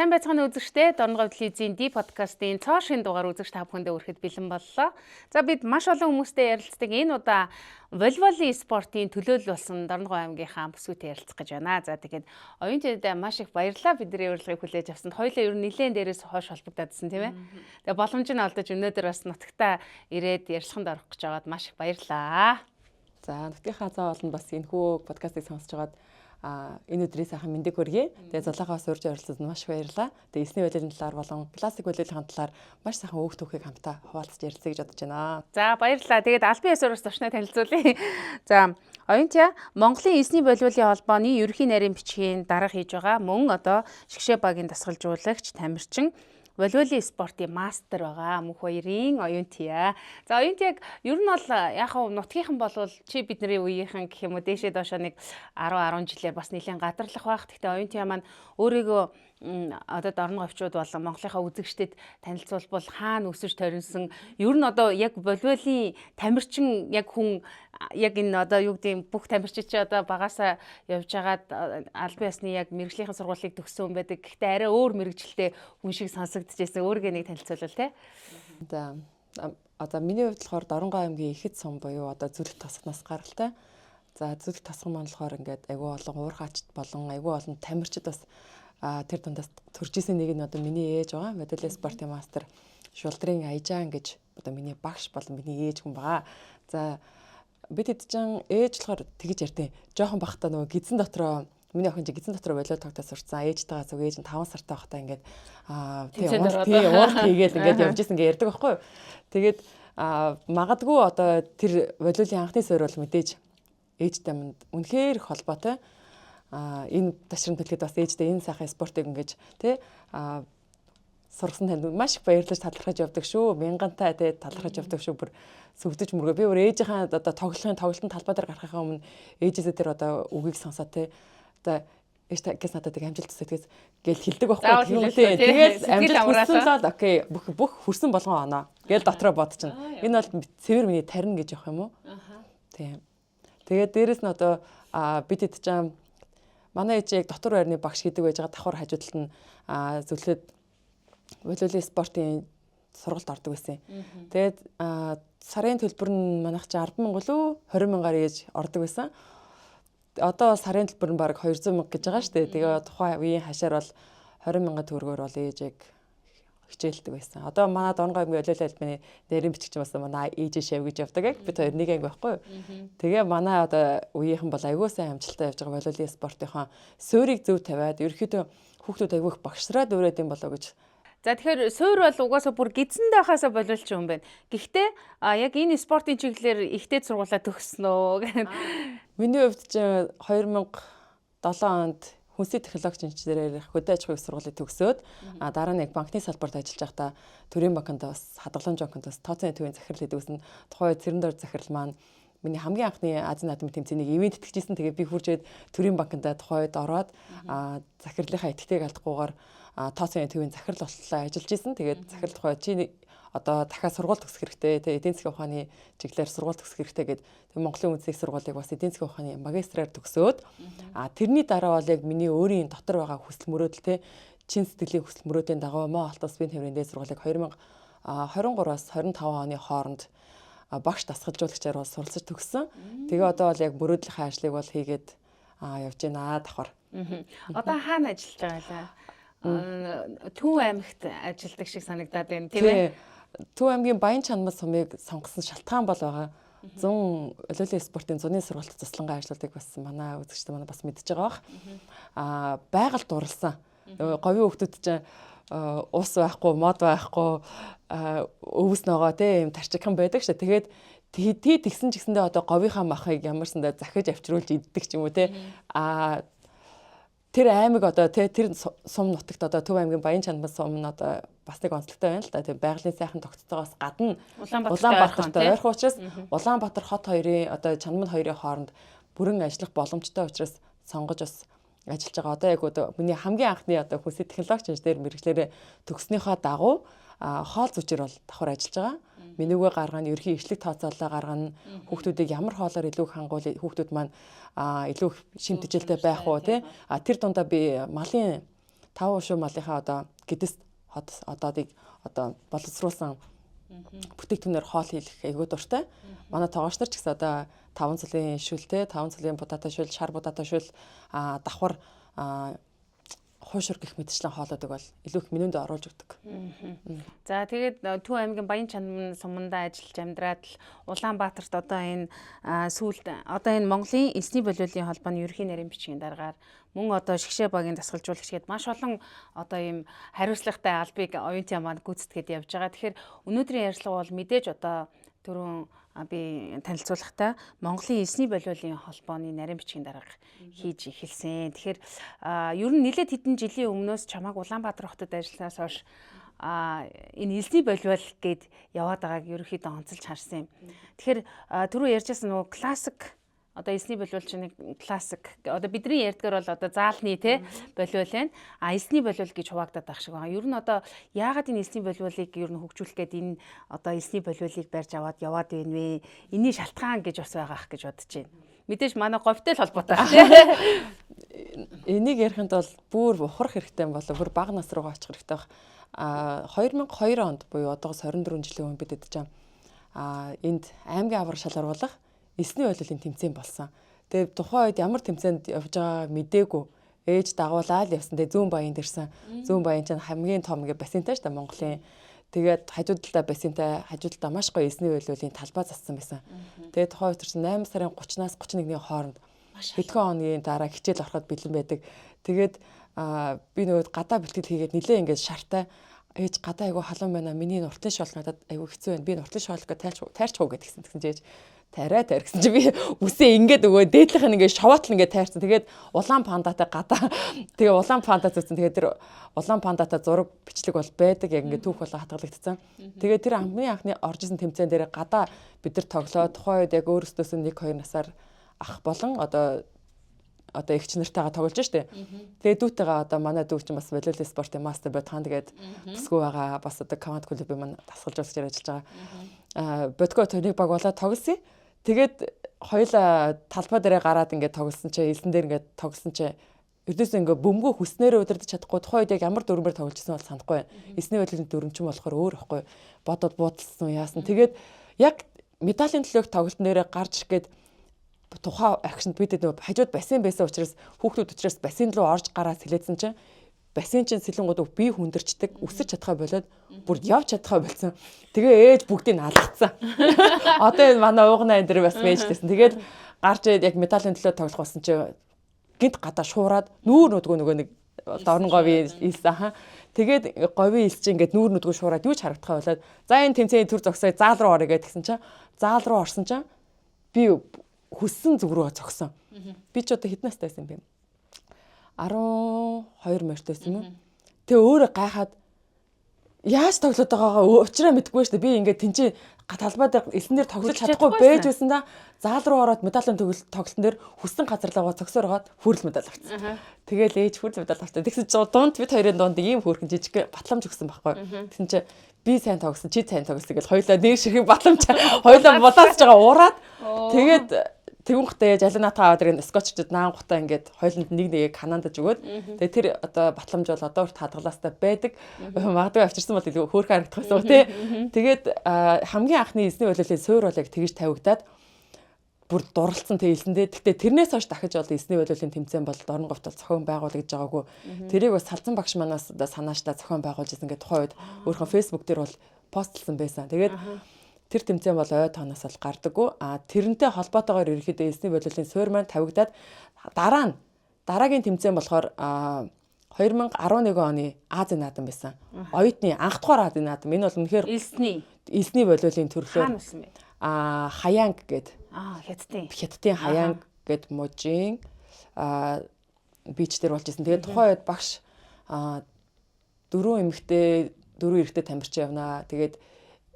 Сайн байцгаана үзэгчдээ. Дорногов телевизийн D подкастын цоо шинэ дугаар үзэгч та бүхэндээ хүрэхэд бэлэн боллоо. За, бид маш олон хүмүүстэй ярилцдаг. Энэ удаа волейболын спортын төлөөлөл болсон Дорногов аймгийнхаа бүсгүйтэй ярилцах гэж байна. За, тэгээд Оюунтиядаа маш их баярлалаа бидний урилгыг хүлээж авсанд. Хоёулаа ер нь нэлээд дээрээс хойш холбогдоодсэн, тийм ээ. Тэгээд боломж нь олдож, өнөөдөр бас нутагтаа ирээд ярилцлаганд орох гэж байгаад маш их баярлалаа. За, нутгийнхаа заа болон бас энэхүү подкастыг сонсож байгаад энэ өдрийн сайхан мэндийг хүргэе. Тэгээ Зулаагаас урьж оролцсонд маш их баярлалаа. Тэгээ эсний волейболын талаар болон классик волейболын талаар маш сайхан өөх түүхийг хамтаа хуваалцаж ярилцъя гэж бодож байна. За, баярлалаа. Тэгээд албан ёсоор бас зочноо танилцуулъя. За, Оюунтия Монголын эсний волейболын холбооны ерөнхий нарийн бичгийн дарга хийж байгаа. Мөн одоо шигшээ багийн дасгалжуулагч, тамирчин, волейболын спортын мастер байгаа. Мөнх баярын Оюунтия. За, Оюунтияг ер нь бол яг хав нутгийнхан болвол чи бидний үеийнхэн гэх юм уу, дээшээ доошоо нэг 10 10 жилээр бас нэлээд гадарлах байх. Гэхдээ Оюунтия маань өөрийгөө одоо Дорноговчууд болон Монголынхаа үзэгчдэд танилцуулбал хаана өсөж торинсон, ер нь одоо яг волейболын тамирчин, яг хүн, яг энэ одоо юу гэдэг, бүх тамирчид чи одоо багасаа явж байгаад албан ёсны яг мэргэжлийн сургуулийг төгссөн хүн байдаг. Гэхдээ арай өөр мэргэжилтэй хүн шиг сонсогдчихсэн. Өөрийгөө нэг танилцуулбал, те. За, одоо миний хувьд болохоор Дорногов аймгийн Ихэд сум буюу одоо Зүрх тасгнаас гаралтай. За, Зүрх тасган маань болохоор ингээд айгүй олон уурхаачд болон айгүй олон тамирчид бас тэр дундаас төрж исэн нэг нь одоо миний ээж байгаа. Медаль спортын мастер Шулдрын Айжан гэж одоо миний багш болон миний ээж хүн байгаа. За, бид хэд ч ээж болохоор тэгж ярьдیں۔ Жохон бахта нөгөө гидсэн дотроо, миний охин чи гидсэн дотроо волейбол тоглож сурцсан. Ээжтэйгээ зүг ээж нь 5 сартай байхдаа ингээд тий уурт хийгээл ингээд явж исэн гэж ярьдаг байхгүй юу. Тэгээд магадгүй одоо тэр волейболын анхны суурь бол мэдээж ээжтэй минь үнэхээр их холбоотой. Энэ ташрын төлөхөд бас ээжтэй энэ сайхан спортыг ингэж тий сургасан танд маш их баярлаж талархаж явдаг шүү. Мянгантай тий талархаж явдаг шүү. Бүр сүгдэж мөргөө. Би бүр ээжийнхаа одоо тоглохын тоглолтын талбай дээр гарахынхаа өмнө ээжээсээ тэр одоо үгийг сонсоод тий одоо ээж та гэс надад нэг амжилт хүсдэг гэж хэлдэг байхгүй. Тэгээд амжилт хүссэн л окей, бүх бүх хүрсэн болгон оноо гэл дотроо бодчихно. Энэ бол цэвэр миний тарина гэж явах юм уу? Тийм. Тэгээд дээрэс нь одоо бид хэд ч манай ээж яг дотор байрны багш гэдэг байж байгаа, давхар хажуу талд нь зөвлөд волейболын спортын сургалт ордог байсан. Тэгээд сарын төлбөр нь манайх чи 10 мянга лөө 20 мянгаар ээж ордог байсан. Одоо сарын төлбөр нь бараг 200 мянга гэж байгаа шүү дээ. Тэгээ тухайн үеийн хашаар бол 20 мянган төгрөгөөр бол ээж яг хичээлдэг байсан. Одоо манай Дорногов аймгийн волейбол албаны нэрийн бичигч бас манай ээж шав гэж явдаг яг. Бид хоёр нэг анги байхгүй юу. Тэгээ манай одоо үеийнхэн бол айгүй сайн амжилттай явж байгаа волейболын спортынхаа суурийг зөв тавиад ерөөхдөө хүүхдүүд айгүй их багшраад өрөөд юм болоо гэж. За, тэгэхээр суур бол угаасаа бүр гидсэндээ байхаасаа боловч юм байна. Гэхдээ яг энэ спортын чиглэлээр ихтэй сургуулаа төгснөө гэх. Миний хувьд ч 2007 онд хүнсний технологи инженерээр хөдөө аж ахуйн сургуулийг төгсөөд, дараа нь яг банкны салбарт ажиллаж байхдаа Төрийн банкнд бас хадгаламж банкнд бас тооцооны төвийн захирал хийдэг гэсэн. Тухайн үед Цэрэндор захирал маань миний хамгийн анхны Азийн наадмын тэмцээнийг ивент тэтгэжсэн. Тэгээ би хуржээд Төрийн банкнд тухайн үед ороод захирлынхаа итгэвтэйг алдахгүйгээр тооцооны төвийн захирал болтлоо ажиллаж исэн. Тэгээд захирал тухай чи одоо дахиад сургууль төгсөх хэрэгтэй, тэгээ эдийн засгийн ухааны чиглэлээр сургууль төгсөх хэрэгтэй гэд, тэг Монголын үндэсний сургуулийг бас эдийн засгийн ухааны магистраар төгсөөд, тэрний дараа бол яг миний өөрийн дотор байгаа хүсэл мөрөөдөл, те чин сэтгэлийн хүсэл мөрөөдлийн дагуу Монгол Улс Бие тээврийн дээд сургуулийг 2023-аас 25 оны хооронд багш дасгалжуулагчаар бол суралцаж төгссөн. Тэгээ одоо бол яг мөрөөдлийнхээ ажлыг бол хийгээд явж байна давхар. Одоо хаана ажиллаж байгаа вэ? Төв аймагт ажилладаг шиг санагдаад байна, тийм ээ? Төв аймгийн Баян чанмал сумыг сонгосон шалтгаан бол байгаа. 100 волейболын спортын зуны сургалт туслангаа ажлуудыг бас манай үзэгчид манай бас мэдж байгаа бах. Байгаль дурлсан. Говийн хүүхдүүд чинь ус байхгүй, мод байхгүй, өвс ногоо те юм тарчигхан байдаг шүү. Тэгээд тий тэгсэн ч гэсэндээ одоо говийнхаа махыг ямарсандаа захиж авчруулж иддэг ч юм уу, те. Тэр аймаг одоо те тэр сум нутагт одоо Төв аймгийн Баян чанмал сум нь одоо бас нэг онцлогтой байна л да. Тэр байгалийн сайхан тогтцоогоос гадна Улаанбаатарт ойрхон учраас, Улаанбаатар хот хоёрын одоо Чанмал хоёрын хооронд бүрэн ажиллах боломжтой учраас сонгож бас ажиллаж байгаа. Одоо яг одоо миний хамгийн анхны одоо хүнсний технологи инженер мэргэжлээрээ төгснөхийн дагуу хоол зүчээр бол давхар ажиллаж байгаа. Менюгээ гаргана, ерөнхий ишлэг тооцоолоо гаргана. Хүүхдүүдийг ямар хоолоор илүү их хангуул хүүхдүүд маань илүү их шимтгэлтэй байх уу, тий. А тэр дундаа би малын 5 уушуу малынхаа одоо гэдэс хот одоодыг одоо боловсруулсан бүтээгдэхүүнээр хоол хийх айгүй дуртай. Манай тогооч нар ч гэсэн одоо 5 цөлийн шүлтэй, 5 цөлийн будаатай шүл, шар будаатай шүл, давхар хуушур гэх мэтчлэн хоолойдог бол илүү их менюнд оруулж өгдөг. За тэгээд Төв аймгийн Баян чанам сумандаа ажиллаж амьдраад л Улаанбаатарт одоо энэ сүүлд одоо энэ Монголын элсний болиулын холбооны ерөнхий нарийн бичгийн даргаар мөн одоо шгшээ багийн дасгалжуулагч гээд маш олон одоо ийм хариуцлагатай албыг оюунтын маань гүйцэтгээд явж байгаа. Тэгэхээр өнөөдрийн ярилцлага бол мэдээж одоо түрүүн би танилцуулахдаа Монголын элсний болиулын холбооны нарийн бичгийн дарга хийж эхэлсэн. Тэгэхээр ер нь нэлээд хэдэн жилийн өмнөөс чамайг Улаанбаатар хотод ажилласнаас хойш энэ элсний болиул гээд яваад байгааг ерөнхийдөө онцолж харсан юм. Тэгэхээр түрүү ярьжсэн нөгөө классик одоо элсний болиул чинь нэг классик одоо бидний ярьдгаар бол одоо заалны те болиул байна. А элсний болиул гэж хуваагдаад байх шиг байгаа. Ер нь одоо яагаад энэ элсний болиулыг ер нь хөгжүүлэх гээд энэ одоо элсний болиулыг барьж аваад яваад байна вэ? Энийний шалтгаан гэж бас байгаа ах гэж бодож байна. Мэдээж манай говьтой л холбоотой байх тий. Энийг ярихын тулд бүр ухрах хэрэгтэй юм болоо бүр бага нас руугаа очих хэрэгтэй байх. А 2002 онд буюу одоогоос 24 жилийн өмнө бид эдэж энд аймгийн авар шалгаруулах элсний болиулын тэмцээн болсон. Тэгээд тухайн үед ямар тэмцээнд явж байгаа мдээгүй. Ээж дагуулаад явсан. Тэгээд Зүүн Баянд ирсэн. Зүүн Баян чинь хамгийн том ингээ бассейнтай шүү дээ Монголын. Тэгээд хажуу талдаа бассейнтай, хажуу талдаа маш гоё элсний болиулын талбай зассан байсан. Тэгээд тухайн үед чинь 8 сарын 30-наас 31-ний хооронд хэдхэн хоногийн дараа хичээл ороход бэлэн байдаг. Тэгээд би нөгөө гадаа бэлтгэл хийгээд нилээ ингээд шартай ээж гадаа айгу халуун байна. Миний нуртлын шоолк надад айгу хэцүү байна. Би нуртлын шоолкоо тайрч уу гэдгсэн. Тэгсэн чинь ээж тайраа тайр гэсэн чи би үсээ ингээд нөгөө дээдлийнх нь ингээд шовоотл ингээд тайрсан. Тэгээд улаан пандатай гадаа тэгээ улаан панда зүтсэн. Тэгээд тэр улаан пандатай зураг бичлэг бол байдаг. Яг ингээд түүх болоо хатгалагдсан. Тэгээд тэр хамгийн анхны орж исэн тэмцээн дээр гадаа бид нар тоглоо. Тухайн үед яг өөрөөсөөс нь 1-2 насаар ах болон одоо эгч нартайгаа тоглож штэ. Тэгээд дүүтэйгээ одоо манай дүү чинь бас волейбол спортын мастер Бодхан тэгээд бүсгүй байгаа. Бас одоо команд клубын маань дасгалжуулагчаар ажиллаж байгаа. Бодко тойрог баг болоо тоглосон. Тэгээд хоёулаа талбай дээрээ гараад ингээд тоглосон чи элсэн дээр ингээд тоглосон чи ердөөсөө ингээд бөмбөгөө хүснээрээ удирдах чадахгүй тухайн үед яг ямар дүрмээр тоглож исэн бол санахгүй байна. Элсний болиулын дүрм чинь болохоор өөр байхгүй. Бодоод буудалсан яасан. Тэгээд яг медалийн төлөөх тоглолтын дээрээ гарч ирэхэд тухайн агшинд бид нөгөө хажууд бассейн байсан учраас хүүхдүүд учраас бассейн руу орж гараа сэлээдсэн чинь бассейн чинь сэлэнгууд бие хүндэрчдэг, өсөж чадхаа болоод бүр явж чадхаа болсон. Тэгээ ээж бүгдийг алгацсан. Одоо энэ манай уугнаа энэ дэр бас мээжлээсэн. Тэгээд гарч ирээд яг медалийн төлөө тоглох болсон чи гинт гадаа шуураад нүүр нүдгүү нөгөө нэг дорн говийн илсэн хаа. Тэгээд говийн илс чинь ингээд нүүр нүдгүү шуураад юу ч харагдахаа болоод за энэ тэмцээний төр зогсоо заал руу орё гэдгсэн чинь заал руу орсон чинь би хүссэн зүг рүү зогсон. Би ч одоо хэдэн настай байсан юм бэ? 12 морьтой байсан юм уу? Тэгээ өөрөө гайхаад яаж тоглоод байгаагаа учраа мэдэхгүй шүү дээ. Би ингээд тэнцээ талбай дээр элсэн дээр тоглож чадахгүй байж байсан да. Заал руу ороод медалийн тоглолтын дээр хүссэн газарлаагаа зогсоор байгаад хүрэл медаль авчихсан. Тэгээл ээж хүрэл медаль авчихсан. Тэгсэн чинь дунд бид хоёрын дунд ийм хөөрхөн жижиг батламж өгсөн байхгүй. Тэгсэн чинь би сайн тоглосон, чи сайн тоглосон гэж хоёлаа нэр ширхэг батламж хоёлаа булаасж байгаа уураад тэгээд Тэгүнхтэй яаж алината аваад ирэн скотччод наангуудаа ингээд хойлонд нэг нэгийг канаандаж өгөөд тэгээ тэр одоо батламж бол одоо хүрт хадгалаастай байдаг. Магадгүй авчирсан бол илүү хөөрхөн харагдах байсан тий. Тэгээд хамгийн анхны элсний болиулын суур бол яг тэгж тавигдаад бүр дурлцсан тэг элсэндээ. Гэхдээ тэрнээс хойш дахиж бол элсний болиулын тэмцээн бол Дорн говьт бол зохион байгуулагдаж байгаагүй. Тэрийг бас Салзан багш манаас одоо санаачлаа зохион байгуулж ирсэн гэдэг тухайн үед өөрийнхөө Facebook дээр бол постлсан байсан. Тэгээд тэр тэмцээн бол ой тооноос бол гардаггүй. А тэрнтэй холбоотойгоор ерөнхийдөө элсний болиулын суур маань тавигдаад дараа нь дараагийн тэмцээн болохоор 2011 оны Азийн наадам байсан. Оюутны анх дугаар Азийн наадам. Энэ бол үнэхээр элсний болиулын төрлөөр хаана байсан бэ? Хаянг гээд. Хятадын. Хятадын Хаянг гээд мужийн бич дээр болж исэн. Тэгээд тухайн үед багш 4 эмэгтэй 4 эрэгтэй тамирчин явнаа. Тэгээд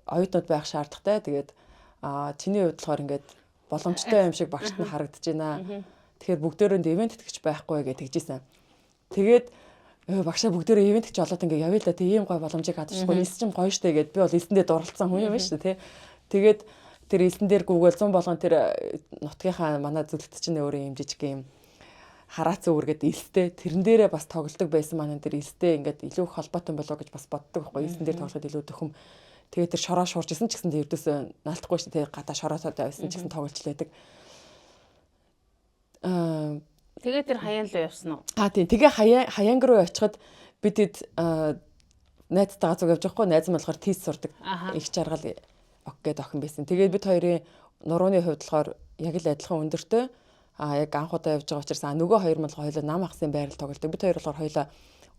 оюутнууд байх шаардлагатай. Тэгээд чиний хувьд болохоор ингээд боломжтой юм шиг багшд нь харагдаж байна. Тэгэхээр бүгдээрээ ивент тэтгэж байхгүй гэж тэгжсэн. Тэгээд багшаа бүгдээрээ ивент тэтгэж олоод ингээд явъя л да. Тэг ийм гой боломжийг хадгалахгүй. Элс чинь гоё штэ гэд би бол элсэндээ дурлалцсан хүн юм шүү дээ, тий. Тэгээд тэр элсэн дээр гүгэл 100 болгон тэр нутгийнхаа манай зөвлөлт чинь өөрөө юм жижиг юм хараацсан үүргээд элстэй тэрэн дээрээ бас тоглодог байсан маань тэр элстэй ингээд илүү их холбоотой болоо гэж бас боддог байхгүй. Элсэн дээр тоглоход илүү төхөм. Тэгээд тэр шороо шуурж исэн ч гэсэн тэр ердөөсөө наалтахгүй шүү дээ. Гадаа шороотойд байсан ч гэсэн тоглож лээдэг. Тэгээд тэр хаяан руу явсан уу? Аа тийм. Тэгээ хаяанг руу очиход бид тэд найзтайгаа зүг явж байгаа хгүй. Найз нь болохоор тийс сурдаг. Их жаргал ок гээд охин байсан. Тэгээд бид хоёрын нурууны хувьд болохоор яг л адилхан өндөртэй. А яг анх удаа явж байгаа учраас нөгөө хоёр мал хоёулаа нам хагсын байрал тоглодог. Бид хоёр болохоор хоёулаа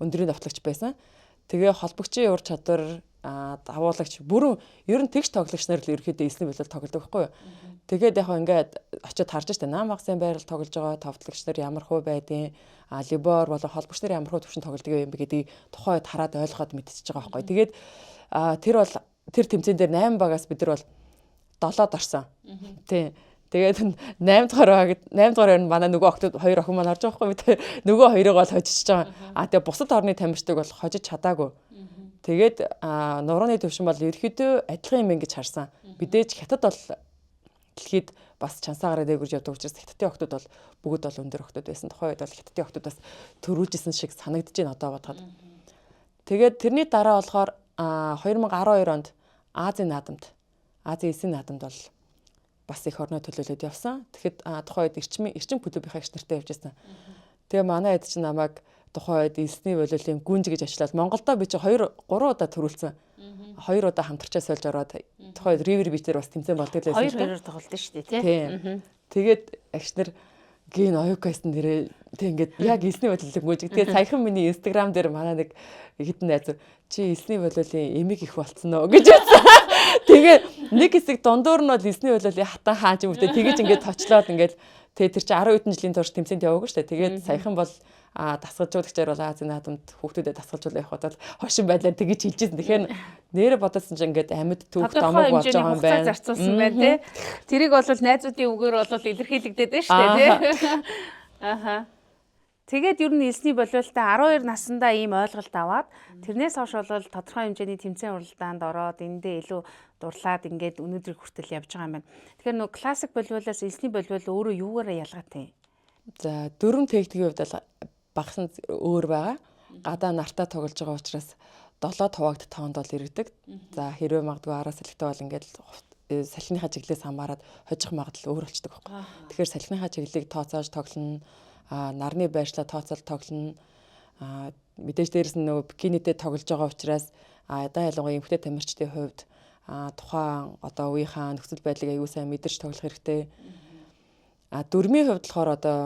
өндрийн довтлогч байсан. Тэгээ холбогчийн ур чадвар, давуулагч бүрэн ер нь тэгш тоглогч нар л ерөөхдөө элсний болол тоглодог байхгүй юу. Тэгээд яг ингээд очиод харж штэ нам хагсын байрал тоглож байгаа товтлогч нар ямар хуу байдیں۔ А либор болон холбогч нар ямар хуу төвшин тоглодог юм бэ гэдгийг тухайн үед хараад ойлгоод мэдчихэж байгаа байхгүй. Тэгээд тэр бол тэр тэмцээн дээр 8 багаас бид нар бол 7-д орсон. Тийм. Тэгээд 8 дугаар баг 8 дугаар нь манай нөгөө охтууд хоёр охин маань орж байгаа байхгүй бид нөгөө хоёрыг бол хожиж байгаа. А тэгээ бусад орны тамирчдыг бол хожиж чадаагүй. Тэгээд нурууны төвшин бол ерөөхдөө адилхан юм ингэж харсан. Мэдээж хятад бол дэлхийд бас чансаагаараа дээгүүрж явдаг учраас хятадын охтууд бол бүгд бол өндөр охтууд байсан. Тухайн үед бол хятадын охтууд бас төрүүлжсэн шиг санагдаж байна одоо бодоход. Тэгээд тэрний дараа болохоор 2012 онд Азийн наадамд, Азийн эсийн наадамд бол бас их орноо төлөөлөд явсан. Тэгэхэд тухайн үед эрчим клубийнхаа эгч нартай явж байсан. Тэгээ манай хэд чинь намайг тухайн үед элсний волейболын гүнж гэж ачлаад Монголдо би чи 2 3 удаа төрүүлсэн. 2 удаа хамтарчаа сольж ороод тухайн үед River Beach дээр бас тэмцээн болдог л байсан. 2-2-оор тоглолт шүү дээ, тий. Тэгээд эгч нар гин оюукайсан нэрээ тэг ингээд яг элсний волейболын гүнж. Тэгээд саяхан миний Instagram дээр манай нэг хитэн найз чи элсний волейболын эмэг их болцсон уу гэж бодсон. Тэгээ нэг хэсэг дундуур нь бол элсний волейболын хатан хаан ч юм уу тэгэж ингээд точлоод ингээд тэгээ тэр чи 10 хэдэн жилийн турш тэмцээнд яваагүй шүү дээ. Тэгээд саяхан бол дасгалжуулагчаар бол Азийн наадамд хүүхдүүдэд дасгалжуулах явахад бол хошин байдлаар тэгэж хэлжсэн. Тэгэхээр нэрэ бодсон чинь ингээд амьд түүх домог болж байгаа юм байна. Зарцуулсан байна тий. Тэрийг бол найзуудын үгээр бол илэрхийлэгдээд байна шүү дээ тий. Аха. Тэгээд ер нь элсний болиултаа 12 наснда ийм ойлголт аваад тэрнээс хойш бол тодорхой хэмжээний тэмцээн уралдаанд ороод эндээ илүү дурлаад ингээд өнөөдрийг хүртэл явж байгаа юм байна. Тэгэхээр нөгөө классик болиулаас элсний болиул өөрөө юугаараа ялгаатай юм? За дөрвөн техникийн хувьд бол багасан өөр байгаа. Гадаа нартаа тоглож байгаа учраас 7 хуваагдах тоонд бол иргэдэг. За хэрвээ магадгүй араас салхитай бол ингээд салхиныхаа чиглэлээс хамаарат хожих магадлал өөр болчдөг байхгүй. Тэгэхээр салхиныхаа чиглэлийг тооцоож тоглоно. Нарны байршлаа тооцоол тоглоно. Мэдээж дээрэс нь нөгөө бикинитэй тоглож байгаа учраас одоо ялангуяа эмэгтэй тамирчдын хувьд тухайн одоо үеийнхаа нөхцөл байдлыг аягүй сайн мэдэрч тоглох хэрэгтэй. Дөрмийн хувьд болохоор одоо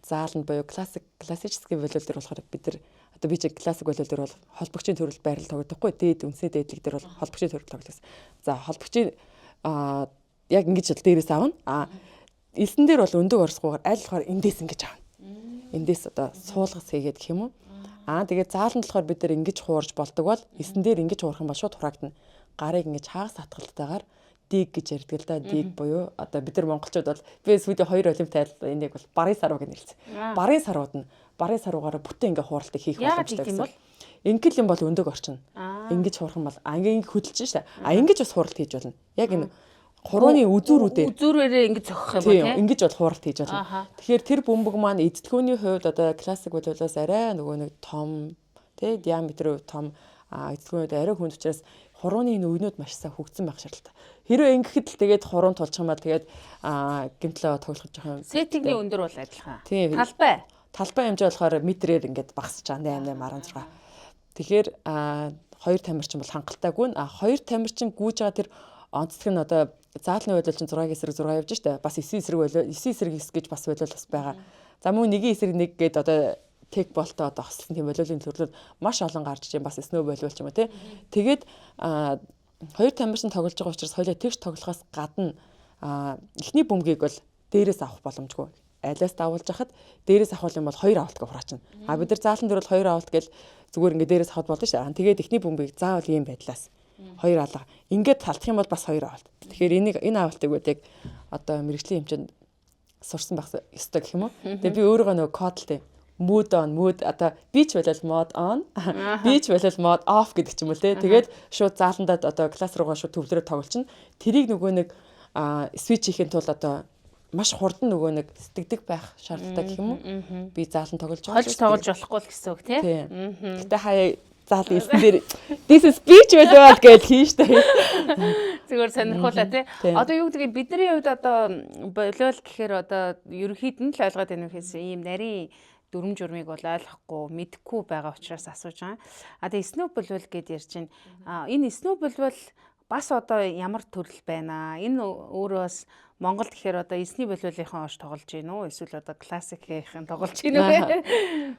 зааланд буюу классический волейбол дээр болохоор бид нар одоо би чи классик волейбол дээр бол холбогчийн төрөл байрал тоглодоггүй. Дээд үндсний дээдлэг дээр бол холбогчийн төрөл тоглосон. За холбогчийн яг ингэж л дээрээс авна. Элсэн дээр бол өндөг орсгүйгээр аль болохоор эндээс ингэж авна. Эндээс одоо суулгас хийгээд гэх юм уу. Тэгээд зааланд болохоор бид нар ингэж хуурж болдог бол элсэн дээр ингэж хуурах юм бол шууд хураагдана. Гарыг ингэж хагас хатгалтайгаар диг гэж ярьдаг л да. Диг буюу одоо бид нар монголчууд бол би сүүлийн хоёр олимп тайл энийг бол барын саруу гэж нэрлэсэн. Барын сарууд нь барын саруугаараа бүтэн ингээ хууралтыг хийх боломжтой гэсэн. Ингээл юм бол өндөг орчино. Ингэж хуурах юм бол ингээ хөдөлж шээ. Ингэж бас хууралт хийж болно. Яг энэ хурууны үзүүрүүдээр үзүүрээрээ ингэж зохих юм ба тийм. Ингэж бол хууралт хийж болно. Тэгэхээр тэр бөмбөг маань эзлэхүүний хувьд одоо классик болиулаас арай нөгөө нэг том тий диаметр хувьд том, эзлэхүүний хувьд арай хүнд учраас хурууны энэ өвнүүд маш сайн хөгжсөн байх шаардлагатай. Хэрвээ ингэхэд л тэгээд хуруун тулчих юм бол тэгээд гимтлээ тоглох жоохон Сетингний өндөр бол адилхан. Талбай. Талбай хэмжээ болохоор метрээр ингээд багасч байгаа 8 8 16. Тэгэхээр хоёр тамирчин бол хангалттай гүн. Хоёр тамирчин гүйж байгаа тэр онцлог нь одоо заалны болол чинь 6-гийн эсрэг 6 явж штэ. Бас 9 эсрэг болоо 9 эсрэг 9 гэж бас болол бас байгаа. За мөн 1-ийн эсрэг 1 гээд одоо тег болтой одоо хослсон тийм волейболын төрлүүд маш олон гарч ижин бас снөө волейбол ч юм уу тий. Тэгээд хоёр тамирчин тоглож байгаа учраас хоёлаа тэгш тоглохоос гадна эхний бөмбөгийг бол дээрээс авах боломжгүй. Алиас давуулж хахад дээрээс авах юм бол хоёр авалтгаа хураачна. Бид нар заалан дээр бол хоёр авалт гэл зүгээр ингээд дээрээс авахд болно шүү дээ. Тэгээд эхний бөмбөгийг заавал ийм байдлаас хоёр алга. Ингээд талдах юм бол бас хоёр авалт. Тэгэхээр энийг энэ авалтыг бол яг одоо мэрэгжлийн хэмжээнд сурсан байх ёстой гэх юм уу. Тэгээ би өөрийгөө нөгөө кодлт mood on mood одоо beach болол mode on beach болол mode off гэдэг ч юм уу те. Тэгээд шууд зааландаа одоо класс руугаа шууд төвлөрөө тоглолчно. Тэрийг нөгөө нэг switch хийхин тулд одоо маш хурдан нөгөө нэг сэтгэдэг байх шаардлагатай гэх юм уу? Би заалан тоглож байгаа. Хольж тоглож болохгүй л гэсэн үг тий. Гэтэ хаяа заал элсэн дээр this is beach volleyball гэж хийн штэ. Зүгээр сонирхуулаа тий. Одоо юу гэдгийг бидний хувьд одоо волейбол гэхээр одоо ерөнхийд нь л ойлгоод байна гэхээс ийм нарийн дүрм журмыг бол ойлгохгүй, мэдэхгүй байгаа учраас асууж байгаа. А тэгээ snow volleyball гэд ярьж байна. А энэ snow volleyball бас одоо ямар төрөл байна? Энэ өөрөө бас Монголд гэхээр одоо элсний волейболынхон ош тоглож гин үү? Эсвэл одоо классикийн тоглож гин үү?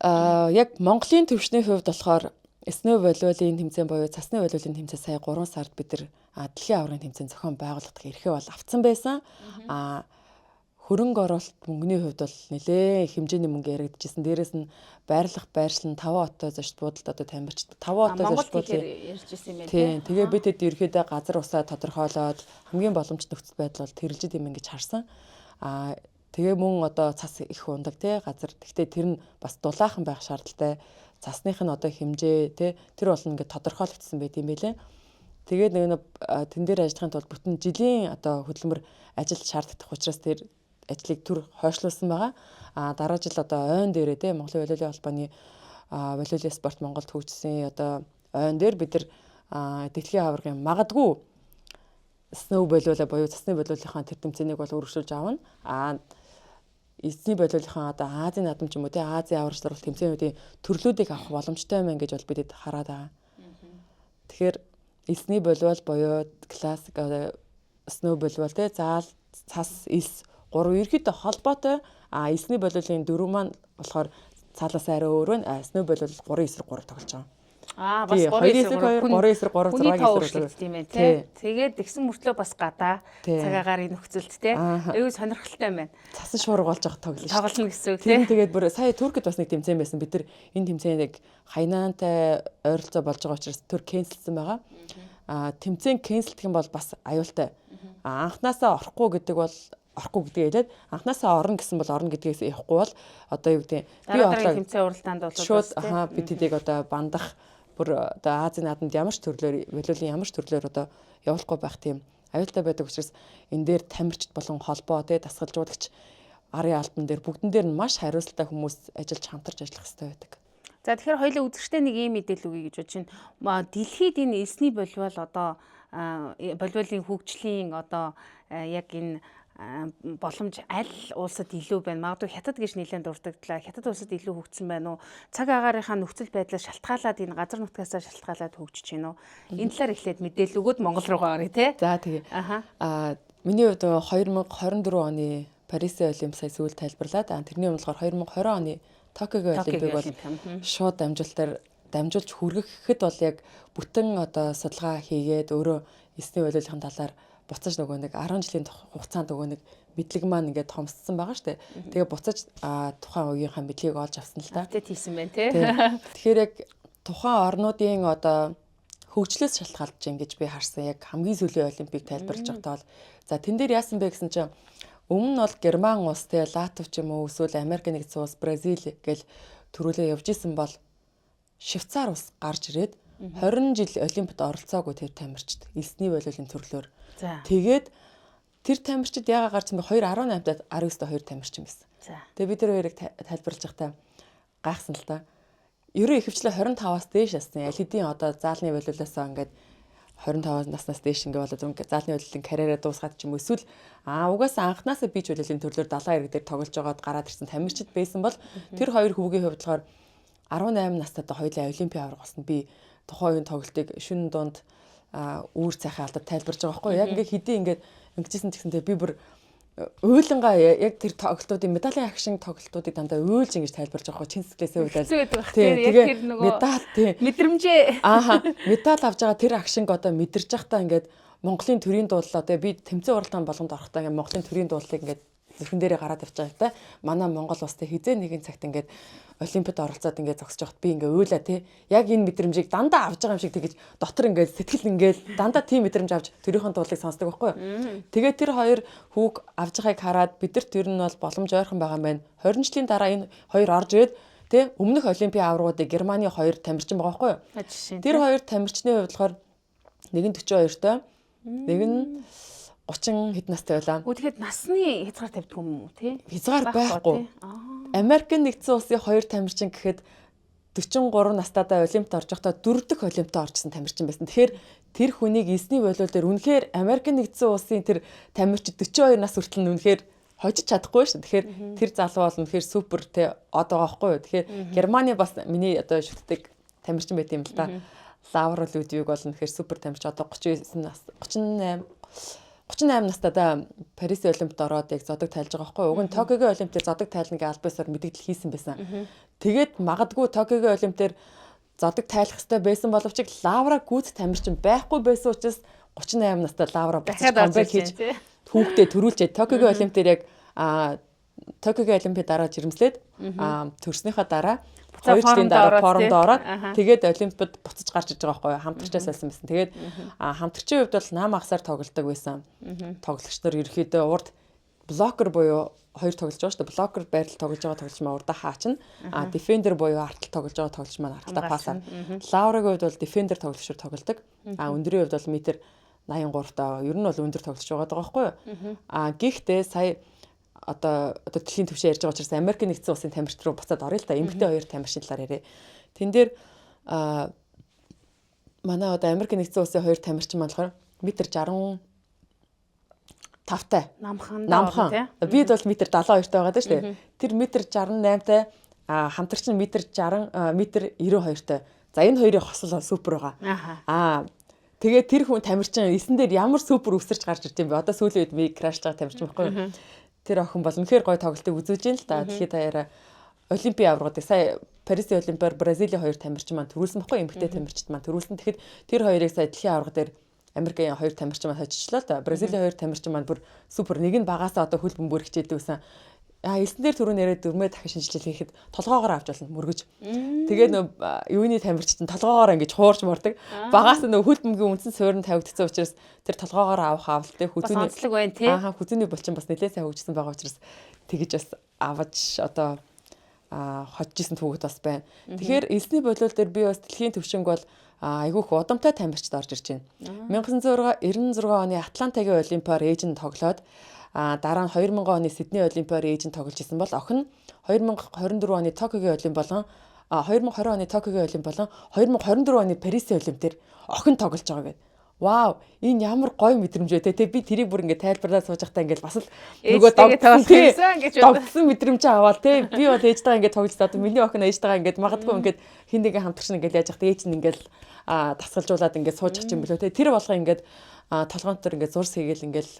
Аа, яг Монголын төвшний хувьд болохоор snow волейболын тэмцээн буюу цасны волейболын тэмцээн сая 3 сард бид нар дэлхийн аваргын тэмцээн зохион байгуулах эрхээ бол авцсан байсан. Аа, хөрөнгө оруулалт мөнгөний хувьд бол нэлээ хэмжээний мөнгө яригдчихсэн. Дээрээс нь байрлах байршил нь 5 оттой зочд буудалд одоо тамирчид 5 оттой зочд буудлын ярьж ирсэн юм байна. Тийм. Тэгээ бид хэд ерөөхдөө газар усаа тодорхойлоод хамгийн боломжтой нөхцөл байдал бол тэрэлжид юм ингэж харсан. Аа, тэгээ мөн одоо цас их ундаг тий газар. Гэхдээ тэр нь бас дулаахан байх шаардлагатай. Цасных нь одоо хэмжээ тий тэр бол ингээд тодорхойлогдсон байт юм байлээ. Тэгээд нэг тэн дээр ажиллахын тулд бүтэн жилийн одоо хөдөлмөр ажил шаардлагатай учраас тэр ажлыг төр хойшлуулсан байгаа. А дараа жил одоо ойн дээрээ те Монголын волейболын холбооны волейболын спорт Монголд хөгжсөн одоо ойн дээр бид нар дэлхийн аваргын магадгүй snow волейбол буюу цасны волейболынхаа тэр тэмцээнийг бол өргөжлүүлж авна. А эзний волейболынхаа одоо Азийн наадам ч юм уу те Азийн аварч сургалт тэмцээнүүдийн төрлүүдийг авах боломжтой юм гэж бол бидэд хараад байгаа. Тэгэхээр элсний волейбол буюу классик snow волейбол те заал, цас, элс гурав ерөөхдөө холбоотой. А элсний волейболын дөрөв маань болохоор цаалаас арай өөр байна. А snow волейбол 3 эсрэг 3 тоглож байгаа. Аа, бас 3 эсрэг 2, 3 эсрэг 3, 6 эсрэг тийм ээ тий. Тэгээд тэгсэн мөртлөө бас гадаа цаг агаарын нөхцөлд тий. Аюу сонирхолтой юм байна. Цасан шуурга болж байгаа тоглоно шүү. Тоглоно гэсэн үг тий. Тэгээд бүр сая Туркид бас нэг тэмцээн байсан. Бид нар энэ тэмцээнийг хайнаантай ойролцоо болж байгаа учраас төр cancel сэн байгаа. Аа, тэмцээн cancel дэх юм бол бас аюултай. Аа, анханасаа орохгүй гэдэг бол орохгүй гэдгээ хэлээд анханасаа орно гэсэн бол орно гэдгээс явахгүй бол одоо юу гэдэг би одоо тэмцээн уралдаанд бол шууд аха бид тэдийг одоо бандах бүр одоо Азийн наадамд ямар ч төрлөөр волейболын ямар ч төрлөөр одоо явуулахгүй байх тийм аюултай байдаг учраас энэ дээр тамирчид болон холбоо тий дасгалжуулагч арын албан дээр бүгдэн дээр нь маш хариуцлагатай хүмүүс ажиллаж хамтарч ажиллах хэрэгтэй байдаг. За, тэгэхээр хоёулаа үзэгчтэй нэг ийм мэдээлэл өгье гэж бодож байна. Дэлхийд энэ элсний волейбол одоо волейболын хөгжлийн одоо яг энэ боломж аль улсад илүү байна? Магадгүй Хятад гэж нэлээд дурдагдлаа. Хятад улсад илүү хөгжсөн байна уу? Цаг агаарынхаа нөхцөл байдлаас шалтгаалаад энэ газар нутгаасаа шалтгаалаад хөгжиж байна уу? Энэ талаар эхлээд мэдээлэл өгөөд Монгол руугаа оръё те. За, тэгээ. Аа, миний хувьд 2024 оны Парисын Олимп сая сүүл тайлбарлаад, тэрний өмнө болохоор 2020 оны Токиогийн Олимпийг бол шууд дамжуулалтаар дамжуулж хүргэхэд бол яг бүтэн одоо судалгаа хийгээд өөрөө элсний волейболын талаар буцаж нөгөө нэг 10 жилийн хугацаанд нөгөө нэг мэдлэг маань ингээд томссон байгаа шүү дээ. Тэгээ буцаж тухайн үеийнхаа мэдлэгийг олж авсан л та. Update хийсэн байна тий. Тэгэхээр яг тухайн орнуудын одоо хөгжлөөс шалтгаалж гин гэж би харсан. Яг хамгийн сүүлийн олимпийг тайлбарлаж байхдаа бол за тэн дээр яасан бэ гэсэн чинь өмнө нь бол Герман улс те Латв ч юм уу эсвэл Америк нэгдсэн улс, Бразил гэл төрүүлээ явж исэн бол Швейцар улс гарч ирээд 20 жил олимпиад оролцоогүй тэр тамирчид элсний волейболын төрлөөр. Тэгээд тэр тамирчид яагаад гарсан бэ? 2.18-д 19-д 2 тамирчин байсан. Тэгээ бид тэр хоёрыг тайлбарлаж байхдаа гайхсан л та. Ерөн ихэвчлэн 25-аас дээш насны аль хэдийн одоо заалны волейболоосоо ингээд 25 наснаас дээш ингээ болоод заалны волейболын карьераа дуусгаад ч юм уу эсвэл угаасаа анханасаа beach волейболын төрлөөр далайн эрэг дээр тоглож байгаад гараад ирсэн тамирчид байсан бол тэр хоёр хүүгийн хувьд болохоор 18 настай одоо хоёулаа олимпийн аварга болсон. Би тухайн үеийн тоглолтыг шөнө дунд үүр цайхаа алдад тайлбарж байгаа байхгүй юу? Яг ингээ хэдий ингээд ингэжсэн ч гэсэнтэй би бүр уйлангаа яг тэр тоглолтуудын медалийн агшин тоглолтуудыг дандаа уйлж ингэж тайлбарж байгаа байхгүй чин сэтгэлээсээ уйлал. Тэгээ тэр нөгөө медаль тий мэдрэмжээ. Ааха, медаль авч байгаа тэр агшинг одоо мэдэрч байхдаа ингээд Монголын төрийн дуулал одоо би тэмцээн уралдаан болгонд орохдоо ингээд Монголын төрийн дуулалыг ингээд зүрхэн дээрээ гараад явж байгаа л та. Манай Монгол улстай хизээ нэгэн цагт ингээд олимпиад оролцоод ингээд зогсож байхад би ингээд уйлаа те. Яг энэ мэдрэмжийг дандаа авч байгаа юм шиг тэгэж дотор ингээд сэтгэл ингээд дандаа тийм мэдрэмж авч төрийнхөө дуулыг сонсдог байхгүй юу. Тэгээд тэр хоёр хүүг авч байгааг хараад бидэрт ер нь бол боломж ойрхон байгаа юм байна. 20 жилийн дараа энэ хоёр орж ирээд те өмнөх олимпийн аваргуудыг Германы хоёр тамирчин байгаа байхгүй юу. Тэр хоёр тамирчны хувьд болохоор нэг нь 42-той, нэг нь 30 хэд настай байлаа. Өө, тэгэхээр насны хязгаар тавьдаг юм уу, тий? Хязгаар байхгүй. Америкийн нэгдсэн улсын хоёр тамирчин гэхэд 43 настайдаа Олимпиад орж байхдаа дөрөв дэх Олимпиад орчихсон тамирчин байсан. Тэгэхээр тэр хүнийг элсний болиул дээр үнэхээр Америкийн нэгдсэн улсын тэр тамирчин 42 нас хүртэл нь үнэхээр хожиж чадахгүй шүү. Тэгэхээр тэр залуу бол үнэхээр супер те од байгаа байхгүй юу. Тэгэхээр Германы бас миний одоо шүтдэг тамирчин байт юм л да. Лаура Людвиг бол үнэхээр супер тамирчин. Одоо 39 нас 38 настайдаа Парисын Олимпиад ороод яг зодог тайлж байгаа байхгүй юу. Уг нь Токиогийн Олимп дээр зодог тайлна гэж аль биесээр мэдэгдэл хийсэн байсан. Тэгээд магадгүй Токиогийн Олимп дээр зодог тайлах хэрэгтэй байсан боловч Лаура гүйц тамирчин байхгүй байсан учраас 38 настай Лаура буцаж comeback хийж хүүхдээ төрүүлчихэд Токиогийн Олимп дээр яг Токиогийн Олимпиад дараа жирэмслээд төрснийхаа дараа 2 жилийн дараа формд ороод тэгээд Олимпиад буцаж гарч иж байгаа байхгүй юу, хамтрагчаас болсон байсан. Тэгээд хамтрагчийн хувьд бол нам агсаар тоглодог байсан. Тоглогч нар ерөөхдөө урд blocker буюу хоёр тоглож байгаа шүү дээ. Blocker байрал тоглож байгаа тоглогч маань урдаа хаачна. Defender буюу артал тоглож байгаа тоглогч маань арталаа пасаа. Лаурагийн хувьд бол defender тоглогчор тоглодог. Өндрийн хувьд бол метр 83 таа ер нь бол өндөр тоглож байгаа байхгүй юу. Гэхдээ сая одоо дэлхийн түвшин ярьж байгаа учраас Америк нэгдсэн улсын тамирч руу буцаад оръё л та. Эмэгтэй хоёр тамирчны талаар яриа. Тэн дээр манай одоо Америк нэгдсэн улсын хоёр тамирчин маань болохоор метр 65 тай. Намхан. Намхан. Бид бол метр 72 тай байгаа даа шүү дээ. Тэр метр 68 тай, хамтрагч нь метр 60 метр 92 тай. За, энэ хоёрын хосол супер байгаа. Тэгээд тэр хүн тамирчин эсэн дээр ямар супер өсөрч гарч ирж юм бэ? Одоо сүүлийн үед ми crush байгаа тамирчин байхгүй юу? Тэр охин бол үнэхээр гоё тоглолтыг үзүүлж ин л да. Дэлхийд даяараа Олимпийн аваргуудыг сая Парисын Олимпиар Бразилийн хоёр тамирчин маань төрүүлсэн байхгүй, эмэгтэй тамирчид маань төрүүлсэн. Тэгэхэд тэр хоёрыг сая дэлхийн аварга дээр Америкийн хоёр тамирчин маань хожичлаа л да. Бразилийн хоёр тамирчин маань бүр супер, нэг нь багасаа одоо хөл бөмбөр хичээдэг байсан. Элсэн дээр түрүү нэрээ дөрмөө дахин шинжилэл хийхэд толгоогоор авч болно мөргөж. Тэгээ нөө юуны тамирчид нь толгоогоор ингэж хуурч мордог. Багаас нөө хөл бөмбөгийн үндсэн суурь нь тавигдсан учраас тэр толгоогоор авах авалтыг хүзүүний онцлог байна тий. Аа, хүзүүний булчин бас нэлээд сайн хөгжсөн байгаа учраас тэгэж бас аваж одоо хожиж исэн түүхэд бас байна. Тэгэхээр элсний болиул дээр би бас дэлхийн түвшинг бол айгүй их удамтай тамирчид орж ирж байна. 1996 оны Атлантагийн Олимпиар ээж нь тоглоод, дараа нь 2000 оны Сидней Олимпиар ээж нь тоглож исэн бол охин 2024 оны Токиогийн Олимп болон 2020 оны Токиогийн Олимп болон 2024 оны Парисын Олимп дээр охин тоглож байгаа гэдэг. Вау, энэ ямар гоё мэдрэмж вэ те. Би тэрийг бүр ингээд тайлбарлаад сууж байхдаа ингээд бас л нөгөө догдсон гэж догдсон мэдрэмж аваад те. Би бол ээжтэйгээ ингээд тоглож одоо миний охин ээжтэйгээ ингээд магадгүй ингээд хин нэгэн хамтрагч ингээд яаж яхад ээж нь ингээд дасгалжуулаад ингээд сууж ах юм бэлээ те. Тэр болго ингээд толгоон дотор ингээд зурс хийгээл ингээд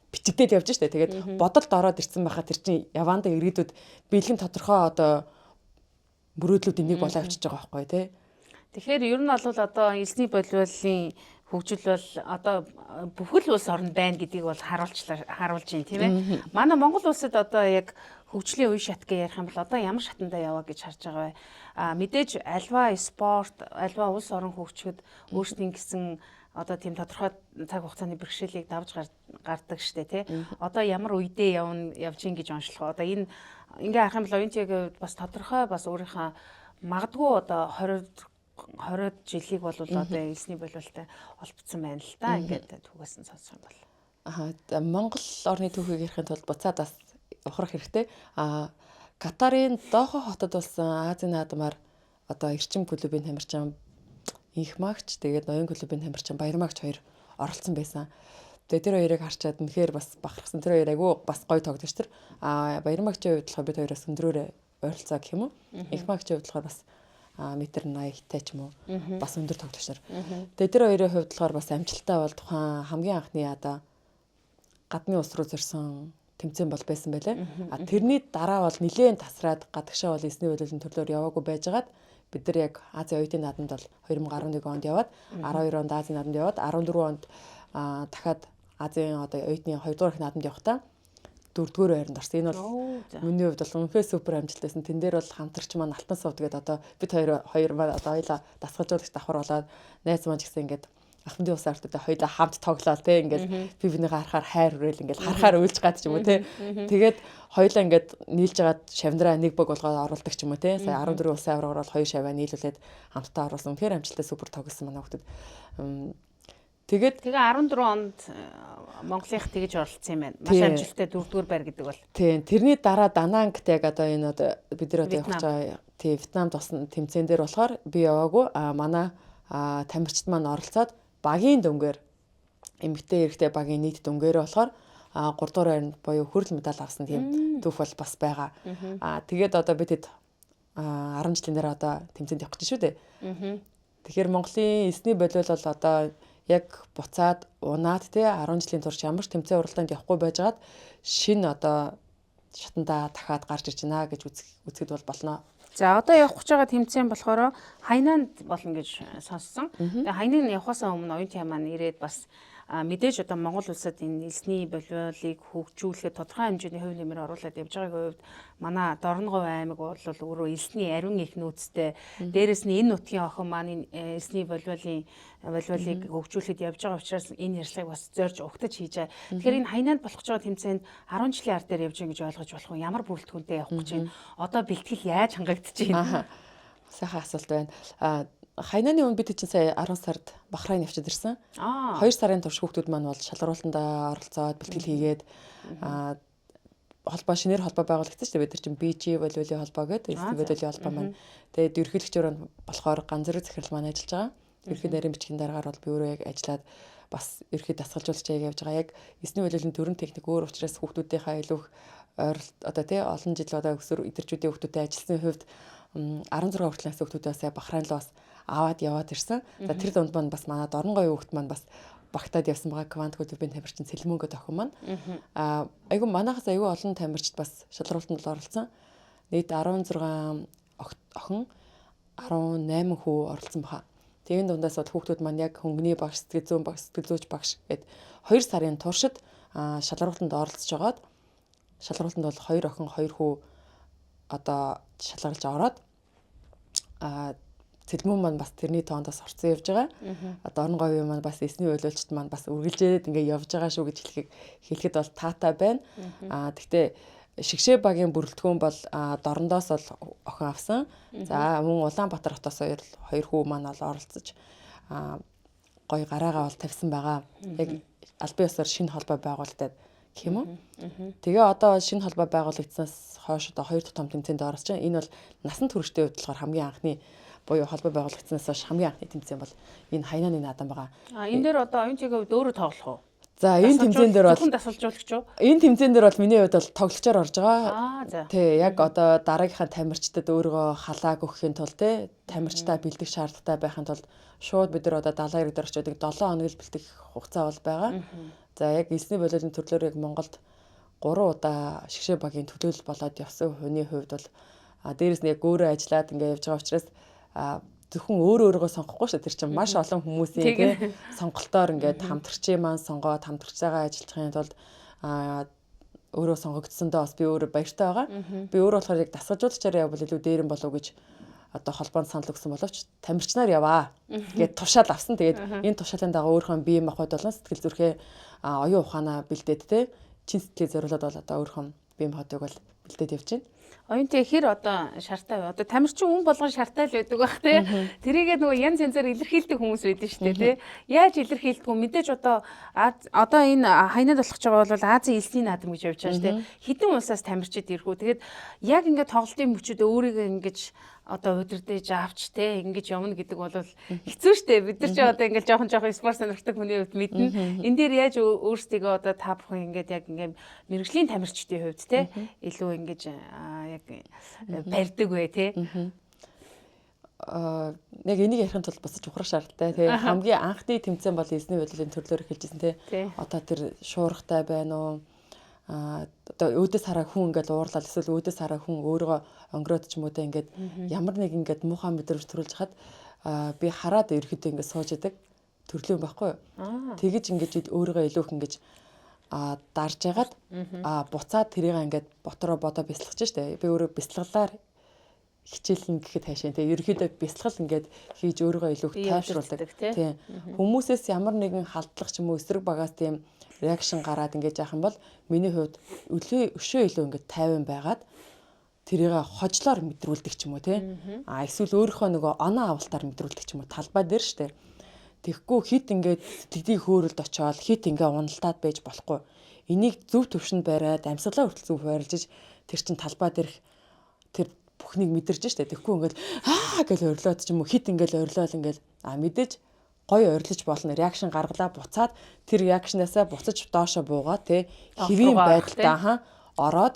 бичигдээд явж штэ. Тэгээд бодолд ороод ирсэн байхад тэр чинь явандаа ирээдүйд бэлгэн тодорхой одоо мөрөөдлүүдийн нэг болоо авчиж байгаа байхгүй тий. Тэгэхээр ер нь бол одоо элсний болиулын хөгжил бол одоо бүхэл улс оронд байна гэдгийг бол харуулчлаа, харуулж байна, тийм ээ. Манай Монгол улсад одоо яг хөгжлийн үе шат гэж ярих юм бол одоо ямар шатандаа яваа гэж харж байгаа вэ? Мэдээж альва спорт, альва улс орон хөгжихэд өөрсдийн гэсэн одоо тийм тодорхой цаг хугацааны бэрхшээлийг давж гардаг штэ, тий. Одоо ямар үедээ явна явж ийн гэж онцлох. Одоо энэ ингээ харах юм бол оюунтигийн хувьд бас тодорхой бас өөрийнхөө магадгүй одоо 20 жилийг бол одоо элсний болиултай холбогдсон байна л да. Ингээд түүхээс нь сонсох юм бол. Монгол орны түүхийг ярихын тулд буцаад бас ухрах хэрэгтэй. Катарын Доха хотод болсон Азийн наадмаар одоо Эрчим клубын тамирчин Инх Магч, тэгээд Ноён клубын тамирчин Баярмагч хоёр оролцсон байсан. Тэгээд тэр хоёрыг харчаад үнэхээр бас бахархсан. Тэр хоёр айгүй бас гоё тоглогч тэр. Баярмагчийн хувьд болохоор бид хоёроос өндрөөрөө ойролцоо гэх юм уу. Инх Магчийн хувьд болохоор бас метр 80-тай ч юм уу, бас өндөр тоглогч нар. Тэгээд тэр хоёрын хувьд болохоор бас амжилттай бол тухайн хамгийн анхны одоо гадны улс руу зорьсон тэмцээн бол байсан байлээ. Тэрний дараа бол нилээн тасраад гадагшаа бол эсний хөлөөлөн төрлөөр яваагүй байжгаад бид нар яг Азийн оюутны наадамд бол 2011 онд яваад, 12 онд Азийн наадамд яваад, 14 онд дахиад Азийн одоо оюутны 2 дугаар их наадамд явахдаа 4-р байранд орсон. Энэ бол миний хувьд бол үнэхээр супер амжилт байсан. Тэн дээр бол хамтрагч маань Алтан сувд гэдэг одоо бид хоёр хоёр маань одоо хоёлаа дасгалжуулагч давхар болоод, найз маань ч гэсэн ингээд Ахмадын ус артуудаа хоёлаа хамт тоглоал те, ингээд би бинийгээ харахаар хайр хүрээл, ингээд харахаар уйлж гад ч юм уу те. Тэгээд хоёлаа ингээд нийлж агаад шавнараа нэг баг болгоод оруулдаг ч юм уу те. Сая 14 улсын аваргаар бол хоёр шаваа нийлүүлээд хамтдаа оруулсан. Үнэхээр амжилттай супер тоглосон манай хүүхдүүд. Тэгээд Тэгээ 14 онд Монголынх тэгж оролцсон юм байна. Маш амжилттай 4-р байр гэдэг бол. Тийм. Тэрний дараа Данангт яг одоо энэ одоо бид нар одоо явах гэж байгаа. Тийм, Вьетнамд болсон тэмцээн дээр болохоор би яваагүй. А манай тамирчид маань оролцоод багийн дүнгээр эмэгтэй эрэгтэй багийн нийт дүнгээр болохоор 3 дугаар байранд буюу хүрэл медаль авсан тийм түүх бол бас байгаа. Аа тэгээд одоо бид хэд 10 жилийн дараа одоо тэмцээнд явах гэж шүү дээ. Тэгэхээр Монголын эсний болиул бол одоо яг буцаад унаад те 10 жилийн турш ямар ч тэмцээн уралдаанд явахгүй байжгаад шинэ одоо шатандаа дахиад гарч ирж байна гэж үзэхэд бол болно. За одоо явах гэж байгаа тэмцээн болохоор Хайнанд болно гэж сонссон. Тэгээ Хайнанд явахаас өмнө оюун маань ирээд бас мэдээж одоо Монгол улсад энэ элсний болиулыг хөгжүүлэхэд тодорхой хэмжээний хувь нэмэр оруулаад явж байгаагийн хувьд манай Дорноговь аймаг бол өөрөө элсний ариун их нөөцтэй. Дээрэс нь энэ нутгийн охин маань элсний болиулын болиулыг хөгжүүлэхэд явж байгаа учраас энэ ярилцлагыг бас зорж угтаж хийж байгаа. Тэгэхээр энэ Хайнанд болох гэж байгаа тэмцээнд 10 жилийн ард дээр явж байгаа гэж ойлгож болох уу? Ямар бүрэлдэхүүнтэй явах гэж байна? Одоо бэлтгэл яаж хангагдаж байна? Сайхан асуулт байна. Хайнааны өмнө бид чинь сая 10 сард Бахрайн явчихад ирсэн. 2 сарын турш хүүхдүүд маань бол шалгаруултандаа оролцоод бэлтгэл хийгээд холбоо шинээр холбоо байгуулагдсан шүү дээ. Бид нар чинь BG болиулын холбоо гэдэг, SD болиулын холбоо маань. Тэгээд ерөнхийлөгчөөр болохоор ганц зэрэг захирал маань ажиллаж байгаа. Ерөнхий нарийн бичгийн дараагаар бол би өөрөө яг ажиллаад бас ерөнхий дасгалжуулагч яг явж байгаа. Яг эсний болиулын төрөн техник өөр учраас хүүхдүүдийнхаа илүү их ойролт одоо тий олон жил одоо өсвөр эдэрчүүдийн хүүхдүүдэд ажилласны хувьд 16 хүртэл насны хүүхдүүдээ бас Бахрайн руу бас аваад яваад ирсэн. За тэр дунд маань бас манай Дорногов хүүхд маань бас багтаад явсан байгаа. Квант клубын тамирчин Сэлмөн гэдэг охин маань. Айгу манайхаас айгу олон тамирчид бас шалруултанд л оролцсон. Нийт 16 охин 18 хүү оролцсон баха. Тэгэн дундаас бол хүүхдүүд маань яг хөнгөний багш, сэтгэл зүйн багш, сэтгэл зүйч багш гэд 2 сарын туршид шалруултанд оролцож байгаад шалруултанд бол 2 охин 2 хүү одоо шалгалж ороод Цэлмэн маань бас тэрний тоонд бас орцсон явж байгаа. Дорноговын маань бас эсний ойлголцод маань бас үргэлжлээд ингээ явж байгаа шүү гэж хэлэхэд бол таатай байна. Тэгтээ шигшээ багийн бүрэлдэхүүн бол Дорндоос бол охин авсан. За мөн Улаанбаатар хотоос хоёр хүү маань бол оролцож гой гараагаа бол тавьсан байгаа. Яг албан ёсоор шинэ холбоо байгуулагдаад гэх юм уу. Тэгээ одоо шинэ холбоо байгуулагдсанаас хойш одоо хоёр дахь том тэмцээнд оролцож байна. Энэ бол насан туршдын хувьд болохоор хамгийн анхны буюу холбоо байгуулагдсанаас хойш хамгийн анхны тэмцээн бол энэ Хайнааны наадам байгаа. Энэ дээр одоо оюун хувьд өөрөө тоглох уу? За энэ тэмцээн дээр бол зөвхөн дасгалжуулагч уу? Энэ тэмцээн дээр бол миний хувьд бол тоглогчоор орж байгаа. Тий, яг одоо дараагийнхаа тамирчдад өөрийгөө халааг өгөхийн тулд тий тамирчдаа бэлдэх шаардлагатай байхын тулд шууд бид нар одоо далайн ирэг дээр очиод 7 хоног л бэлтгэх хугацаа бол байгаа. За яг элсний болиулын төрлөөр яг Монголд 3 удаа шигшээ багийн төлөөлөл болоод явсан хүний хувьд бол дээрэс нь яг өөрөө ажиллаад ингээ явж байгаа учраас зөвхөн өөрөө өөрийгөө сонгохгүй шүү. Тэр чинь маш олон хүмүүсийн тий сонголтоор ингээд хамтрагчийн маань сонгоод хамтрагчтайгаа ажиллахын тулд өөрөө сонгогдсондоо бас би өөрөө баяртай байгаа. Би өөрөө болохоор яг дасгалжуулагчаар явбал илүү дээр юм болов уу гэж одоо холбоонд санал өгсөн боловч тамирчнаар яваа гэд тушаал авсан. Тэгээд энэ тушаалын дагуу өөрийнхөө бие махбод болон сэтгэл зүрхээ оюун ухаанаа бэлдээд те чин сэтгэлээ зориулаад бол одоо өөрийнхөө бие махбодыг бол бэлдээд явж байна. Оюунтай хэр одоо шартай вэ? Одоо тамирчин хүн болгон шартай л байдаг бах тий. Тэрийгээ нөгөө янз янзаар илэрхийлдэг хүмүүс байдаг шүү дээ тий. Яаж илэрхийлдэг вэ? Мэдээж одоо одоо энэ Хайнад болох ч байгаа бол Азийн элсний наадам гэж явж байгаа шүү дээ. Хэдэн улсаас тамирчид ирэх үү? Тэгээд яг ингээд тоглолтын мөчүүд өөрийгөө ингэж одоо удирдах авч те ингэж явна гэдэг бол хэцүү шттэ. Бид нар ч одоо ингээл жоохон жоохон спорт сонирхдаг хүний хувьд мэднэ. Энэ дээр яаж өөрсдийгөө одоо та бүхэн ингээд яг ингээд мэрэгжлийн тамирчдын хувьд те илүү ингэж яг барьдаг вэ те? Яг энийг ярихын тулд буцаж ухрах шаардлагатай тий. Хамгийн анхны тэмцээн бол эзний болиулын төрлөөр эхэлжсэн тий. Одоо тэр шуургатай байна уу? Одоо өөдөөс хараа хүн ингээд уурлал эсвэл өөдөөс хараа хүн өөрийгөө онгороод ч юм уу те ингээд ямар нэг ингээд муухай мэдрэмж төрүүлж хахад би хараад ерөөхдөө ингээд сууж идэг төрлөө юм байхгүй юу? Тэгэж ингээд өөрийгөө илүү их ингээд дарж ягаад буцаад тэрийг ингээд ботроо бодоо бясалгаж штэ. Би өөрөө бясалгалаар хичээлнэ гэхэд хайшин те ерөөхдөө бясалгал ингээд хийж өөрийгөө илүү их тайвшруулдаг. Тийм. Хүмүүсээс ямар нэгэн халдлага ч юм уу эсрэг багаас тийм реакшн гараад ингээд яах юм бол миний хувьд өшөө илүү ингээд тайван байгаад тэрийг хожлоор мэдрүүлдэг ч юм уу те. А эсвэл өөрийнхөө нөгөө оноо авалтаар мэдрүүлдэг ч юм уу талбай дээр штэ. Тэгэхгүй хит ингээд сэтгэлийн хөөрөлд очиод хит ингээ уналтаад байж болохгүй. Энийг зөв төвшөнд бариад амьсгалаа хүртэл зөв байрлаж тэр чин талбай дээрх тэр бүхнийг мэдэрч штэ. Тэгэхгүй ингээд аа гэж орилоод ч юм уу хит ингээд орилоол ингээд мэдээж гоё орилж болно. Reaction гаргалаа буцаад тэр reaction -аасаа буцаж доошо буугаа тий хэвийн байдалтай ороод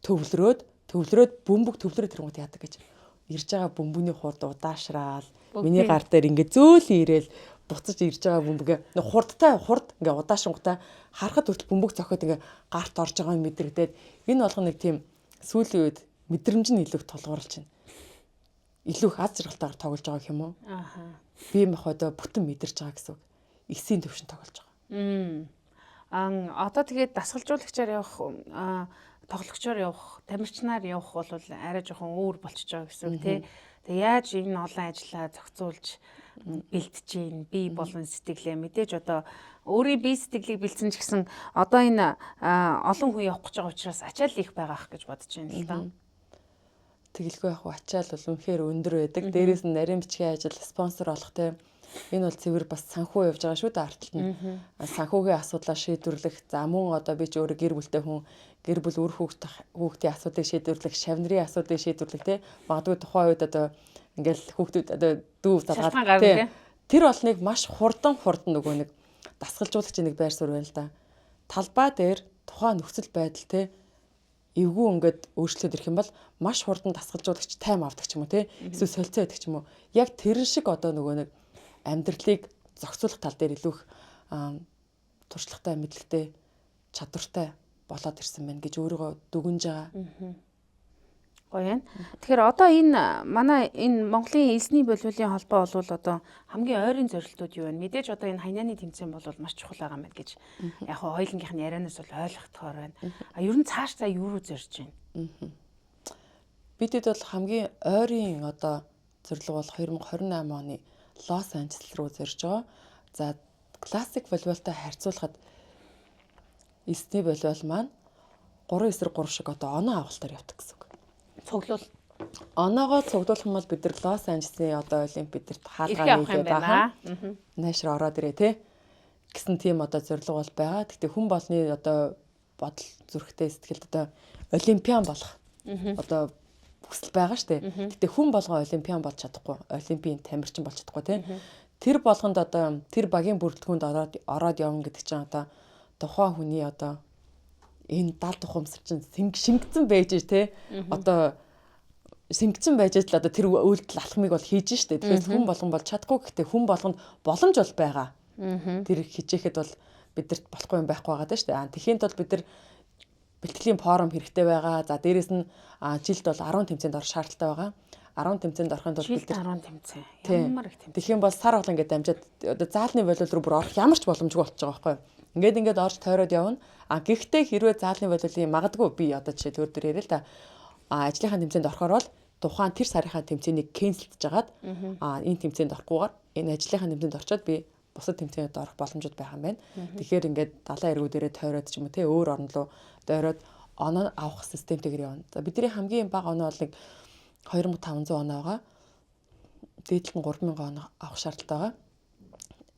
төвлөрөөд бөмбөг төвлөрөөд тэрнгууд яадаг гэж ирж байгаа бөмбөний хурд удаашраал миний гар дээр ингээд зөөлөн ирээл буцаж ирж байгаа бөмбөг хурдтай хурд ингээ удаашингуудаа харахад хүртэл бөмбөг цохиод ингээ гарт орж байгаа юм мэдрэгдээд энэ болгоно нэг тийм сүүлийн үед мэдрэмж нь илүү тулгуурлаж байна. Илүү их аз жаргалтайгаар тоглож байгаа юм уу? Аа. Би махбодоо бүтэн мэдэрч байгаа гэсэн үг. Эсийн төвшин тоглож байгаа. Одоо тэгээд дасгалжуулагчаар явах, тоглогчоор явах, тамирчнаар явах бол арай жоохон өөр болчихж байгаа гэсэн үг тий. Тэгээ яаж энэ олон ажлаа зохицуулж бэлтэж гин бие болон сэтгэлээ мэдээж одоо өөрийн бие сэтгэлийг бэлдсэн ч гэсэн одоо энэ олон хүн явах гэж байгаа учраас ачаал их байгаа ах гэж бодож байна л да. Тэгэлгүй яг ачаал бол үнэхээр өндөр байдаг. Дээрээс нь нарийн бичгийн ажил, спонсор олох те. Энэ бол цэвэр бас санхүү явж байгаа шүү дээ ард талд нь. Санхүүгийн асуудлаа шийдвэрлэх. За мөн одоо би ч өөрөө гэр бүлтэй хүн, гэр бүл үр хүүхдийн асуудлыг шийдвэрлэх, шавнырын асуудлыг шийдвэрлэх те. Магадгүй тухайн үед одоо ингээл хүүхдүүд одоо дүү залгаад те. Тэр болныг маш хурдан нөгөө нэг дасгалжуулагч нэг байр суурь байна л да. Талбай дээр тухайн нөхцөл байдал те эвгүй ингээд өөрчлөлт ирэх юм бол маш хурдан дасгалжуулагч тайм авдаг ч юм уу те. Эсвэл солилцоо байдаг ч юм уу. Яг тэрэн шиг одоо нөгөө нэг амьдралыг зохицуулах тал дээр илүү их туршлагатай, мэдлэгтэй, чадвартай болоод ирсэн байна гэж өөрийгөө дүгнж байгаа. Гоё юм. Тэгэхээр одоо энэ манай энэ Монголын элсний болиулын холбоо бол одоо хамгийн ойрын зорилтууд юу вэ? Мэдээж одоо энэ хаяны тэмцээн бол маш чухал байгаа юм байна гэж яг хоо хоёулангийнх нь ярианаас бол ойлгохдохоор байна. А ер нь цааш цаа юу руу зорж байна? Бидэд бол хамгийн ойрын одоо зорилго бол 2028 оны Лос Анжелес руу зорж байгаа. За классик волейболтой харьцуулахад элсний волейбол маань 3-3 шиг одоо оноо авалтаар явдаг гэсэн үг. Цуглуул. Оноогоо цуглуулах юм бол бид нар Лос Анжелесийн одоо олимпиадад хаалгаа нээлээд байгаа. Наашир ороод ирээ те гэсэн тийм одоо зорилго бол байгаа. Гэхдээ хүн болгоны одоо бодол зүрхтэй сэтгэлд одоо олимпиан болох одоо хүсэл байгаа штэ. Гэхдээ хүн болгон олимпиан болж чадахгүй, олимпийн тамирчин болж чадахгүй те. Тэр болгонд одоо тэр багийн бүрэлдэхүүнд ороод явна гэдэг чинь одоо тухайн хүний одоо энэ дал тухамсар чинь шингэцэн байж те. Одоо шингэцэн байж л одоо тэр үйлдэл алхмыг бол хийж штэ. Тэгэхээр хүн болгон бол чадахгүй, гэхдээ хүн болгонд боломж бол байгаа. Тэр хичээхэд бол бидэрт болохгүй юм байхгүй байгаа даа штэ. Тэхийн тулд бид нар бэлтгэлийн форум хэрэгтэй байгаа. За дээрэс нь жилд бол 10 тэмцээнд орох шаардлагатай байгаа. 10 тэмцээнд орохын тулд бид нар 10 тэмцээн. Ямар их тэмцээн. Тэгэх юм бол сар болгон ингээд дамжаад одоо заалны волейбол руу бүр орох ямар ч боломжгүй болчихж байгаа байхгүй юу? Ингээд орж тойроод явна. Гэхдээ хэрвээ заалны волейболын магадгүй би одоо жишээ төр дээр яриа л да. Ажлынхаа тэмцээнд орохоор бол тухайн тэр сарынхаа тэмцээнийг кэнселдэж хагаад энэ тэмцээнд орохгүйгээр энэ ажлынхаа тэмцээнд орчоод би бусад тэмцээнд орох боломжууд байгаа юм байна. Тэгэхээр ингээд далайн эргүүдэрээ тойроод ч юм уу те өөр орн руу дойроод оноо авах системтэйгээр явна. За бидний хамгийн бага оноо бол нэг 2500 оноо байгаа. Дээдлэл нь 3000 оноо авах шаардлагатай байгаа.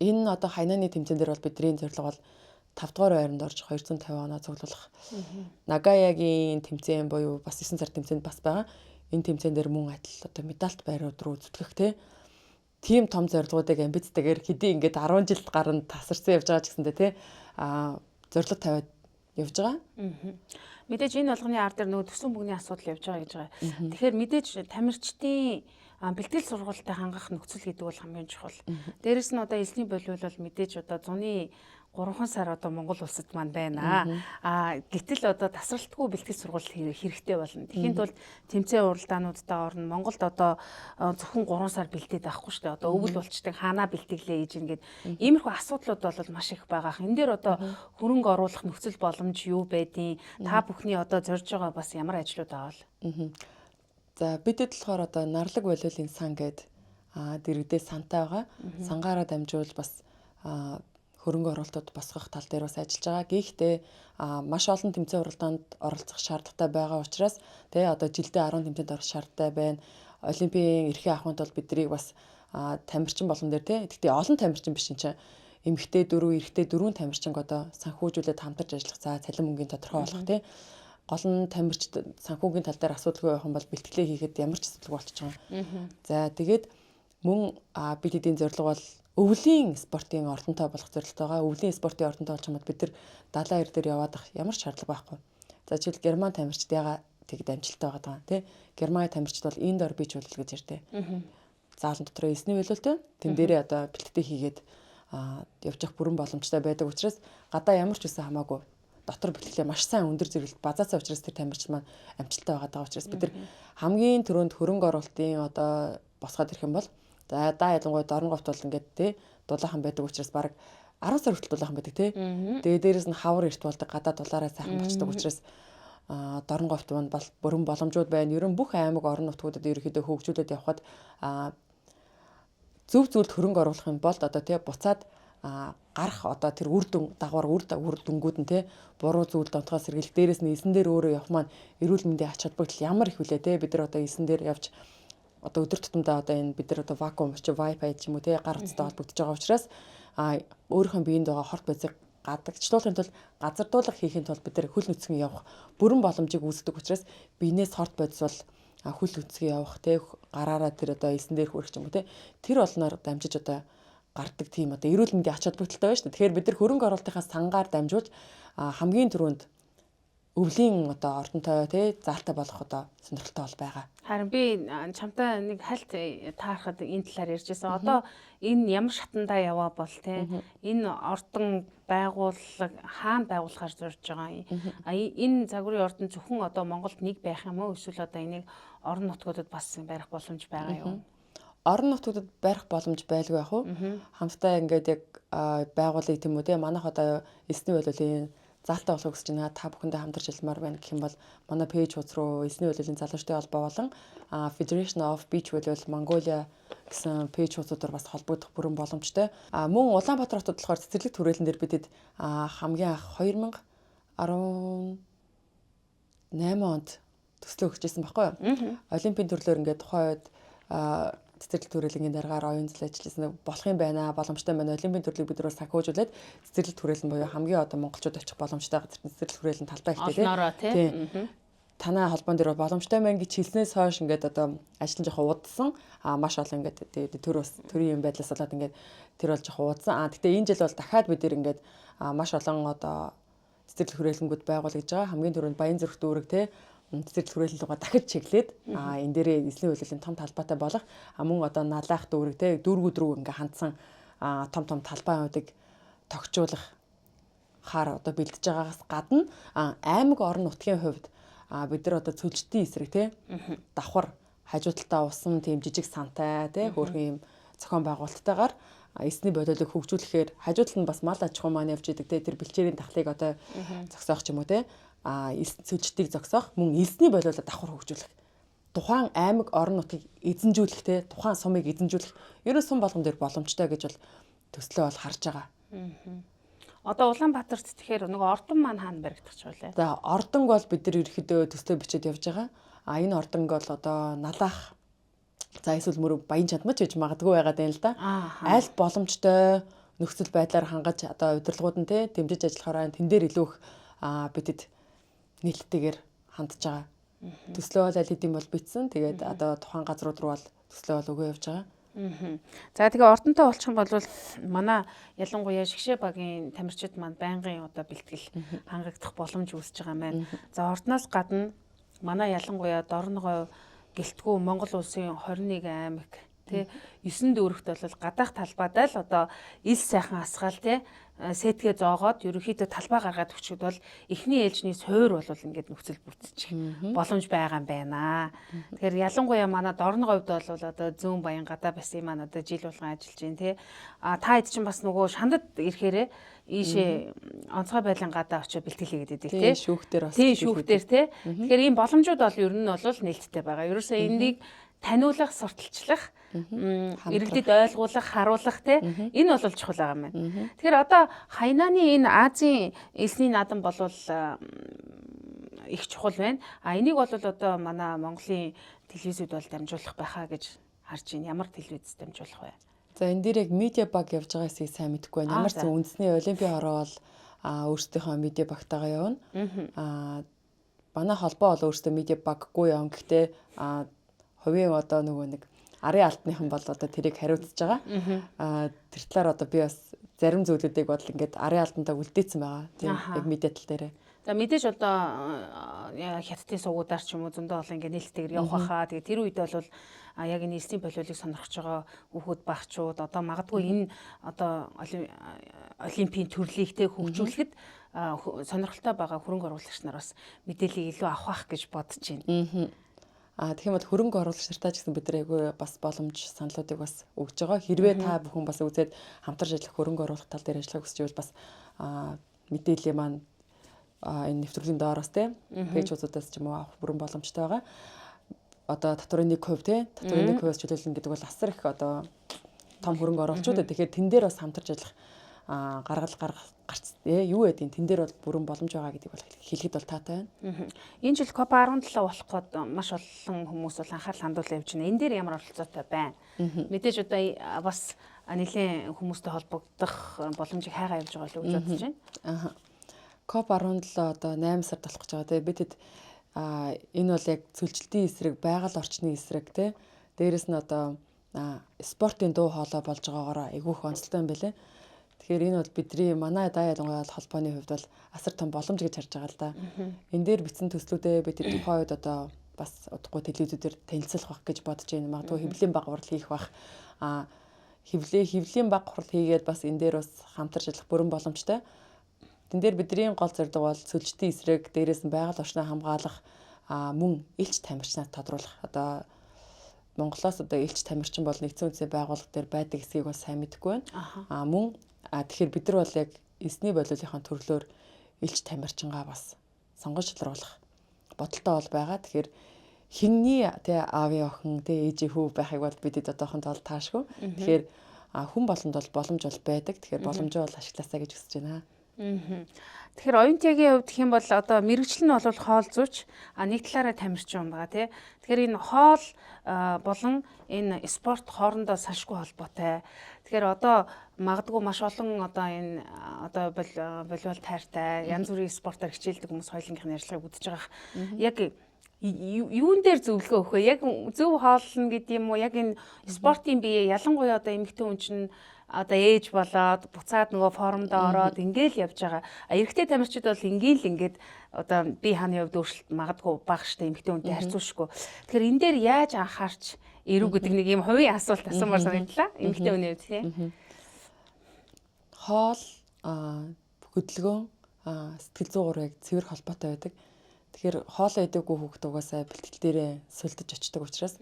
Энэ одоо хайнааны тэмцээн дээр бол бидний зорилго бол 5 дугаар байранд орж 250 оноо цуглуулах. Нагаягийн тэмцээн буюу бас 9 сар тэмцээнд бас байгаа. Энэ тэмцээн дээр мөн адил одоо медальт байрууд руу зүтгэх те. Тийм том зорилгоудыг амбицтэйгээр хэдий ингээд 10 жил гарan тасарсан явж байгаа ч гэсэндээ те зорилго тавиад явж байгаа. Мэдээж энэ болгоны ар дээр нөгөө төсөн бүгний асуудал явж байгаа гэж байгаа. Тэгэхээр мэдээж тамирчдын бэлтгэл сургуультай хангах нөхцөл гэдэг бол хамгийн чухал. Дээрэс нь одоо элсний болиул бол мэдээж одоо зуны 3 сар одоо Монгол улсад маань байна. Гэтэл одоо тасралтгүй бэлтгэл сургууль хэрэгтэй болно. Тэхийн тулд тэмцээн уралдаануудаа орно. Монголд одоо зөвхөн 3 сар бэлдээд байхгүй шүү дээ. Одоо өвөл болчдаг хаанаа бэлтгэлээ гэж ингээд иймэрхүү асуудлууд бол маш их байгаа. Энэ дээр одоо хөрөнгө оруулах нөхцөл боломж юу байдیں۔ Та бүхний одоо зорж байгаа бас ямар ажлууд байгаа вэ? За бидэд болохоор одоо нарлаг волейболын сан гээд дэрэгдээ сантай байгаа. Сангаараа дамжуул бас хөрөнгө оруулалтууд босгох тал дээр бас ажиллаж байгаа. Гэхдээ маш олон тэмцээн уралдаанд оролцох шаардлагатай байгаа учраас тэ одоо жилдээ 10 тэмцээнд орох шаардлагатай байна. Олимпийн эрхээ авахын тулд биднийг бас Тамирчин болгон дээр те. Гэхдээ олон тамирчин биш энэ чинь эмэгтэй 4, эрэгтэй 4 тамирчинг одоо санхүүжүүлээд хамтарч ажиллах, за цалин мөнгөний тодорхой болох те. Гол нь тамирчид санхүүгийн тал дээр асуудалгүй байх юм бол бэлтгэлээ хийхэд ямар ч асуудалгүй болчихж байгаа. За тэгээд мөн бид хэдийн зорилго бол өвлийн спортын ордонтой болох зорилготой байгаа. Өвлийн спортын ордонтой болж хамаад бид нар далайн эр дээр яваад ах ямар ч шаардлага байхгүй. За жишээл Герман тамирчид яга тэгэд амжилттай байгаа даа тий. Германы тамирчид бол indoor beach volleyball гэж ярьдаг. Заалан дотор элсний волейболтой. Тэн дээрээ одоо бэлтгэл хийгээд явж явах бүрэн боломжтой байдаг учраас гадаа ямар ч үсэн хамаагүй дотор бэлтгэлээ маш сайн өндөр зэрэгэлт базаацаа учраас тэр тамирчин маань амжилттай байгаа даа учраас бид нар хамгийн түрүүнд хөрөнгө оруулалтын одоо босгоод ирэх юм бол за даа ялангуяа Дорногов бол ингээд тий дулаахан байдаг учраас бараг 10 сар хүртэл дулаахан байдаг тий. Тэгээ дээрэс нь хавар эрт болдог, гадаа дулаараа сайхан болчдөг учраас Дорногов маань бол бүрэн боломжууд байна. Ерөн бүх аймаг орон нутгуудад ерөнхийдөө хөгжүүлээд явхад зөв зүйлд хөрөнгө оруулах юм бол одоо тий буцаад гарах одоо тэр үр дүн дагавар үр дүнгууд нь тий буруу зүйл донтохоос сэргийлэх, дээрэс нь элсэн дээр өөрөө явах маань эрүүл мэндийн ач холбогдол ямар их вүлээ тий. Бид нар одоо элсэн дээр явж одоо өдөр тутамдаа одоо энэ бид нар одоо вакуум чи Wi-Fi ч юм уу тий гар утастай холбогдож байгаа учраас өөрийнхөө биед байгаа хорт бодисыг гадагшлуулахын тулд, газардуулах хийхин тулд бид нар хөл нүцгэн явах бүрэн боломжийг үүсгэдэг учраас биенээс хорт бодис бол хөл нүцгэн явах тий гараараа тэр одоо элсэн дээр хүрэх ч юм уу тий тэр олноор дамжиж одоо гардаг тийм одоо эрүүл мэндийн ач холбогдолтой байна шүү дээ. Тэгэхээр бид нар хөрөнгө оруулалтынхаа сангаар дамжуулж хамгийн түрүүнд өвлийн одоо ордонтой тий заалтай болох одоо сонирхолтой бол байгаа. Харин би чамтай нэг хальт таарахад энэ талаар ярьж байсан. Одоо энэ ямар шатандаа яваа бол тий энэ ордон байгууллага хаана байгуулахаар зорж байгаа юм. Энэ загварын ордон зөвхөн одоо Монголд нэг байх юм уу? Эсвэл одоо энийг орон нутгуудад бас барих боломж байгаа юу? Орон нутгуудад барих боломж байлгүй яах вэ? Хамтдаа ингээд яг байгуулъя тийм үү те манайх одоо элсний боловлын заалтай болохыг хүсэж байна. Та бүхэндээ хамтарч ажилламаар байна гэх юм бол манай пэйж хуудас руу элсний боловлын залуучдын холбоо болон Federation of Beach Volleyball Mongolia гэсэн пэйж хуудасуудаар бас холбогдох бүрэн боломжтой. Мөн Улаанбаатар хотод болохоор цэцэрлэг түрээлэн дээр бидэд хамгийн анх 2018 онд төслөө өгчээсэн байхгүй юу? Олимпийн төрлөөр ингээд тухайн үед цэцэрлэг түрээлэнгийн даргаар оюун зэл ажилласан болох юм байна, боломжтой байна. Олимпийн төрлийг бид нар санхүүжүүлээд цэцэрлэг түрээлэн буюу хамгийн одоо монголчууд очих боломжтой газар цэцэрлэг түрээлэн талбай ихтэй тий. Танай холбоон дээр боломжтой байна гэж хэлснээс хойш ингээд одоо ажил нь жоохон удсан. Маш олон ингээд төр бас төрийн юм байдлаас болоод ингээд тэр бол жоохон удсан. Гэтэ энэ жил бол дахиад бид нар ингээд маш олон одоо цэцэрлэг хүрээлэнгүүд байгуулагдж байгаа. Хамгийн түрүүнд Баян зүрх дүүрэг те цэцэрлэг хүрээлэн рүүгээ дахиж чиглээд энэ дээрээ эзлийн хуулиудын том талбайтай болох, мөн одоо налаах дүүрэг те дүүргүүд рүү ингээ хандсан том том талбайнуудыг тогтжуулах хаар одоо бэлдэж байгаагаас гадна аймаг орон нутгийн хувьд бид нар одоо цөлжтийн эсрэг те давхар хажуу талдаа усан тийм жижиг сантай те хөөрхөн юм зохион байгуулалттайгаар эсний болиолыг хөгжүүлэхээр хажуу тал нь бас мал аж ахуй маань явж идэг те тэр бэлчээрийн тахлыг одоо зогсоох ч юм уу те цөлжтийг зогсоох, мөн элсний болиолоо давхар хөгжүүлэх. Тухайн аймаг орон нутгийг эзэнжүүлэх те тухайн сумыг эзэнжүүлэх ерөн сум болгон дээр боломжтой гэж бол төслөө бол харж байгаа. Одоо Улаанбаатарт тэгэхээр нөгөө ордон маань хаана баригдах ч вэ? За ордонг бол бид нар ерөөхдөө төслөө бичээд явж байгаа. Энэ ордонг бол одоо налаах за эсвэл мөр баян чадмаж гэж магадгүй байгаад байна л да. Аль боломжтой нөхцөл байдлаар хангаж одоо удирдлагууд нь те дэмжиж ажиллахаар тэн дээр илүү их бидэд нээлттэйгээр хандж байгаа. Төслөө бол аль хэдийн бол битсэн. Тэгээд одоо тухайн газрууд руу бол төслөө бол өгөө явж байгаа. За тэгээ ордонтой болчих юм бол манай ялангуяа шигшээ багийн тамирчид маань байнгын одоо бэлтгэл хангагдах боломж үүсэж байгаа юм байна. За ордноос гадна манай ялангуяа Дорногов гэлтгүү Монгол улсын 21 аймаг тий 9 дүүрэгт бол гадаах талбайдаа л одоо ил сайхан асгаал тий сэтгээ зоогоод ерөнхийдөө талбай гаргаад өчгөд бол эхний ээлжний суур бол ингээд нөхцөл бүрдчих боломж байгаа юм байна. Тэгэхээр ялангуяа манай Дорноговьд бол одоо зүүн баян гадаа байсан маань одоо жил болгон ажиллаж байна тий. Та хэд чинь бас нөгөө шандад ирэхээрээ ийшээ онцгой байдлын гадаа очиж бэлтгэл хийгээд идэг тий. Шүүхтэр бас. Тий, шүүхтэр тий. Тэгэхээр ийм боломжууд бол ер нь бол нээлттэй байгаа. Ерөөсөө энийг таниулах, сурталчлах, иргэдэд ойлгуулах, харуулах те энэ бол чухал байгаа юм байна. Тэгэхээр одоо Хайнааны энэ Азийн элсний наадам бол их чухал байна. Энийг бол одоо манай Монголын телевизүүд бол дамжуулах байхаа гэж харж байна? Ямар телевиз дамжуулах вэ? За, энэ дээр яг медиа баг явж байгаа хэсгийг сайн мэдэхгүй байна. Ямар ч зэн үндэсний олимпийн хороо бол өөрсдийнхөө медиа багтайгаа явна. Манай холбоо бол өөрсдөө медиа баггүй явна. Гэхдээ хувийн одоо нөгөө нэг арын алтныхан бол одоо тэрийг хариуцж байгаа. Тэр талаар одоо би бас зарим зүйлүүдийг бол ингээд арын алтандаа үлдээсэн байгаа. Тийм, яг медиа тал дээр. За, мэдээж одоо хятадын сувгуудаар ч юм уу зөндөө олон ингээд нээлттэйгээр явах байхаа. Тэгээ тэр үед бол яг энэ элсийн болиулыг сонирхож байгаа хүүхэд багчууд одоо магадгүй энэ одоо олимпийн төрлийг те хөгжүүлэхэд сонирхолтой байгаа хөрөнгө оруулагч нар бас мэдээллийг илүү авах байх гэж бодож байна. Тэгэх юм бол хөрөнгө оруулагч нартай ч гэсэн бид нар айгүй бас боломж саналуудыг бас өгж байгаа. Хэрвээ та бүхэн бас үзээд хамтарч ажиллах, хөрөнгө оруулах тал дээр ажиллахыг хүсч байвал бас мэдээллийн маань энэ нэвтрүүлгийн доороос те page хуудасаас ч юм уу авах бүрэн боломжтой байгаа. Одоо татварын 1% те, татварын 1%-аас чөлөөлнө гэдэг бол асар их одоо том хөрөнгө оруулагчууд. Тэгэхээр тэн дээр бас хамтарч ажиллах гаргал гаргах гарц юу гэдгийг тэн дээр бол бүрэн боломж байгаа гэдгийг бол хэлэхэд бол таатай байна. Энэ жил COP 17 болох гээд маш олон хүмүүс бол анхаарал хандуулан явж байна. Энэ дээр ямар оролцоотой байна? Мэдээж одоо бас нэлээд хүмүүстэй холбогдох боломжийг хайгаа явж байгаа л гэж бодож байна. Аа. COP 17 одоо 8 сард болох гэж байгаа. Тэгээ бид хэд энэ бол яг цөлжилтийн эсрэг, байгаль орчны эсрэг те. Дээрэс нь одоо спортын дуу хоолой болж байгаагаараа айгүйх онцлог юм байлээ. Тэгэхээр энэ бол бидний манай даа ялангуяа бол холбооны хувьд бол асар том боломж гэж харж байгаа л да. Энэ дээр бичсэн төслүүдээ бид тухайн үед одоо бас удахгүй телевизүүдээр танилцуулах байх гэж бодож байна. Магадгүй хэвлэлийн баг хурал хийх байх. Хэвлэлийн баг хурал хийгээд бас энэ дээр бас хамтарч ажиллах бүрэн боломжтой. Тэн дээр бидний гол зорилго бол сөлжтийн эсрэг, дээрээс нь байгаль орчноо хамгаалах, мөн элч тамирчнаа тодруулах. Одоо Монголоос одоо элч тамирчин бол нэгдсэн үндэсний байгууллага дээр байдаг эсгийг бол сайн мэдэхгүй байна. Мөн тэгэхээр бид нар бол яг эсний болиулынхаа төрлөөр элч тамирчингаа бас сонгож шалруулах бодолтой бол байгаа. Тэгэхээр хинний тэ аавын охин тэ ээжийн хүү байхыг бол бидэд одоохондоо бол таашгүй. Тэгэхээр хүн боломд бол боломж бол байдаг. Тэгэхээр боломжоо бол ашиглаасаа гэж хүсэж байна. Тэгэхээр оюунтягийн хувьд гэх юм бол одоо мэрэгжил нь бол хоол зүйч, нэг талаараа тамирчин байгаа тий. Тэгэхээр энэ хоол болон энэ спорт хоорондоо салшгүй холбоотой. Тэгэхээр одоо магадгүй маш олон одоо энэ одоо волейбол тайртай янз бүрийн спортоор хичээлдэг хүмүүс хоёулангийнх нь ярилцлагыг үзэж байгаа. Яг юун дээр зөвлөгөө өгөх вэ? Яг зөв хооллоно гэдэг юм уу? Яг энэ спортын бие, ялангуяа одоо эмэгтэй хүн чинь одоо ээж болоод буцаад нөгөө формдоо ороод ингээл явж байгаа. Эрэгтэй тамирчид бол ингээл ингээд одоо бие хааны хувьд өөрчлөлт магадгүй бага штэ эмэгтэй хүнтэй харьцуулшгүй. Тэгэхээр энэ дээр яаж анхаарч эрүү гэдэг нэг юм хувийн асуулт асуумаар санагдлаа. Эмэгтэй хүний хувьд тийм. Хоол, хөдөлгөөн, сэтгэл зүй гурыг цэвэр холбоотой байдаг. Тэгэхээр хоолоо идээгүй хүүхэд угаасаа бэлтгэл дээрээ сулдаж очдог учраас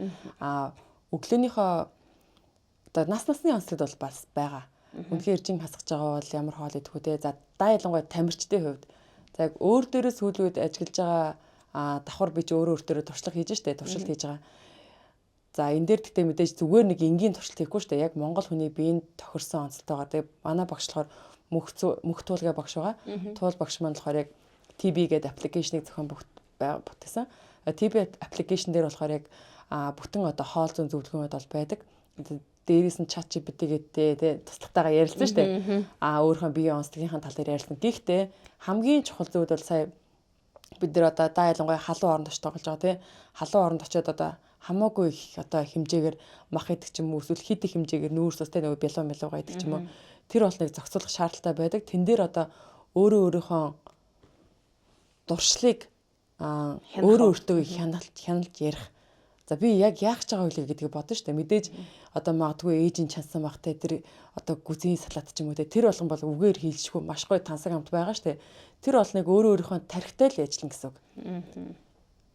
өглөөнийхөө одоо насны онцлог бол бас байгаа. Үнэхээр жин хасгаж байгаа бол ямар хоол идэх үү те. За, даа ялангуяа тамирчдын хувьд. За, яг өөр дээрээ сүүлийн үед ажиглаж байгаа давхар би чи өөрөө өөртөө туршлага хийж штэ, туршилт хийж байгаа. За, энэ дээр гэхдээ мэдээж зүгээр нэг энгийн туршилт хийхгүй штэ. Яг Монгол хүний биеинд тохирсон онцлогтойгоор. Тэгээ манай багш болохоор мөх туулгаа багш байгаа. Туул багш маань болохоор яг TB гэдэг аппликейшнийг зохион бүтээсэн. TB аппликейшн дээр болохоор яг бүтэн одоо хоол зүйн зөвлөгөөнүүд бол байдаг. Дээрээс нь chat GPT гэдэг те туслахтайгаа ярилцсан шүү дээ. Өөрийнхөө биеийн онцлогынхаа тал дээр ярилцсан. Гэхдээ хамгийн чухал зүйл бол сая бид нар одоо даа ялангуяа халуун оронд очиж тоглож байгаа те. Халуун оронд очиод одоо хамаагүй их одоо хэмжээгээр мах идэх ч юм уу, эсвэл хит их хэмжээгээр нүүрс ус те нөгөө бялуу мялуугаа идэх ч юм уу. Тэр бол нэг зохицуулах шаардлагатай байдаг. Тэн дээр одоо өөрөө өөрийнхөө дуршлыг өөрөө өөртөө хяналж ярих. За, би яг яах гэж байгаа вэ гэдгийг бодно шүү дээ. Мэдээж одоо магадгүй ээжийн чансан бах те, тэр одоо гүзийн салат ч юм уу те, тэр болгон бол үгээр хийлшгүй маш гоё тансаг амт байгаа шүү дээ. Тэр болныг өөрөө өөрийнхөө тархитай л ажиллана гэсэн үг.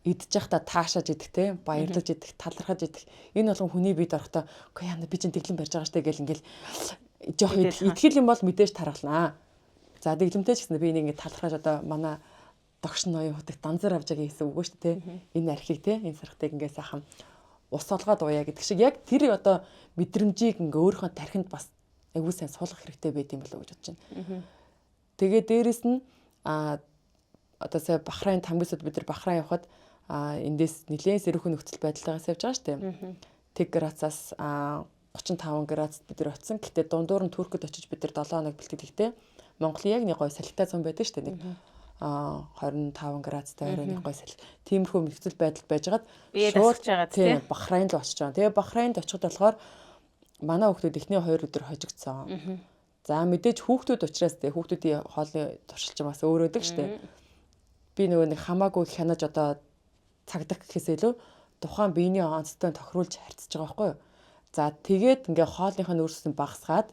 Идэж явахдаа таашааж идэх те, баярлаж идэх, талархаж идэх. Энэ болгон хүний биед орохдоо үгүй яана би чинь дэглэм барьж байгаа шүү дээ гэл ингээл жоох итгэл юм бол мэдээж таргалнаа. За, дэглэмтэй ч гэсэн би энийг ингээд талархаж одоо манай догш ноён хутагт данзар авч байгаа гэсэн үг шүү дээ. Энэ архийг те, энэ сархтыг ингээд сайхан ус олгоод ууя гэдэг шиг яг тэр одоо мэдрэмжийг ингээ өөрийнхөө тархинд бас айгүй сайн суулгах хэрэгтэй байд юм болоо гэж бодож байна. Тэгээ дээрэс нь одоо сая Бахрайн тамгисууд бид нар Бахрайн явхад эндээс нэлээд сэрүүхэн нөхцөл байдалтайгаас явж байгаа шүү дээ. Тэг градусаас 35 градусд бид нар очсон. Гэтэ дундуур нь Туркд очиж бид нар 7 хоног бэлтгэдэг. Гэхдээ Монголын яг нэг гоё салхитай зам байдаг шүү дээ. Нэг 25 градустай орой нэг гоё салхи. Тиймэрхүү нөхцөл байдал байжгаад шууд тийм Бахрейн руу очиж байгаа. Тэгээ Бахрейнд очиход болохоор манай хүүхдүүд эхний 2 өдөр хожигдсон. За мэдээж хүүхдүүд учраас тэг хүүхдүүдийн хоолны туршилч бас өөр өгдөг шүү дээ. Би нөгөө нэг хамаагүй хянаж одоо цагдах гэхээс илүү тухайн биений онцтой тохируулж харьцаж байгаа байхгүй юу? За тэгээд ингээ хоолныхоо нөөцлөн багасгаад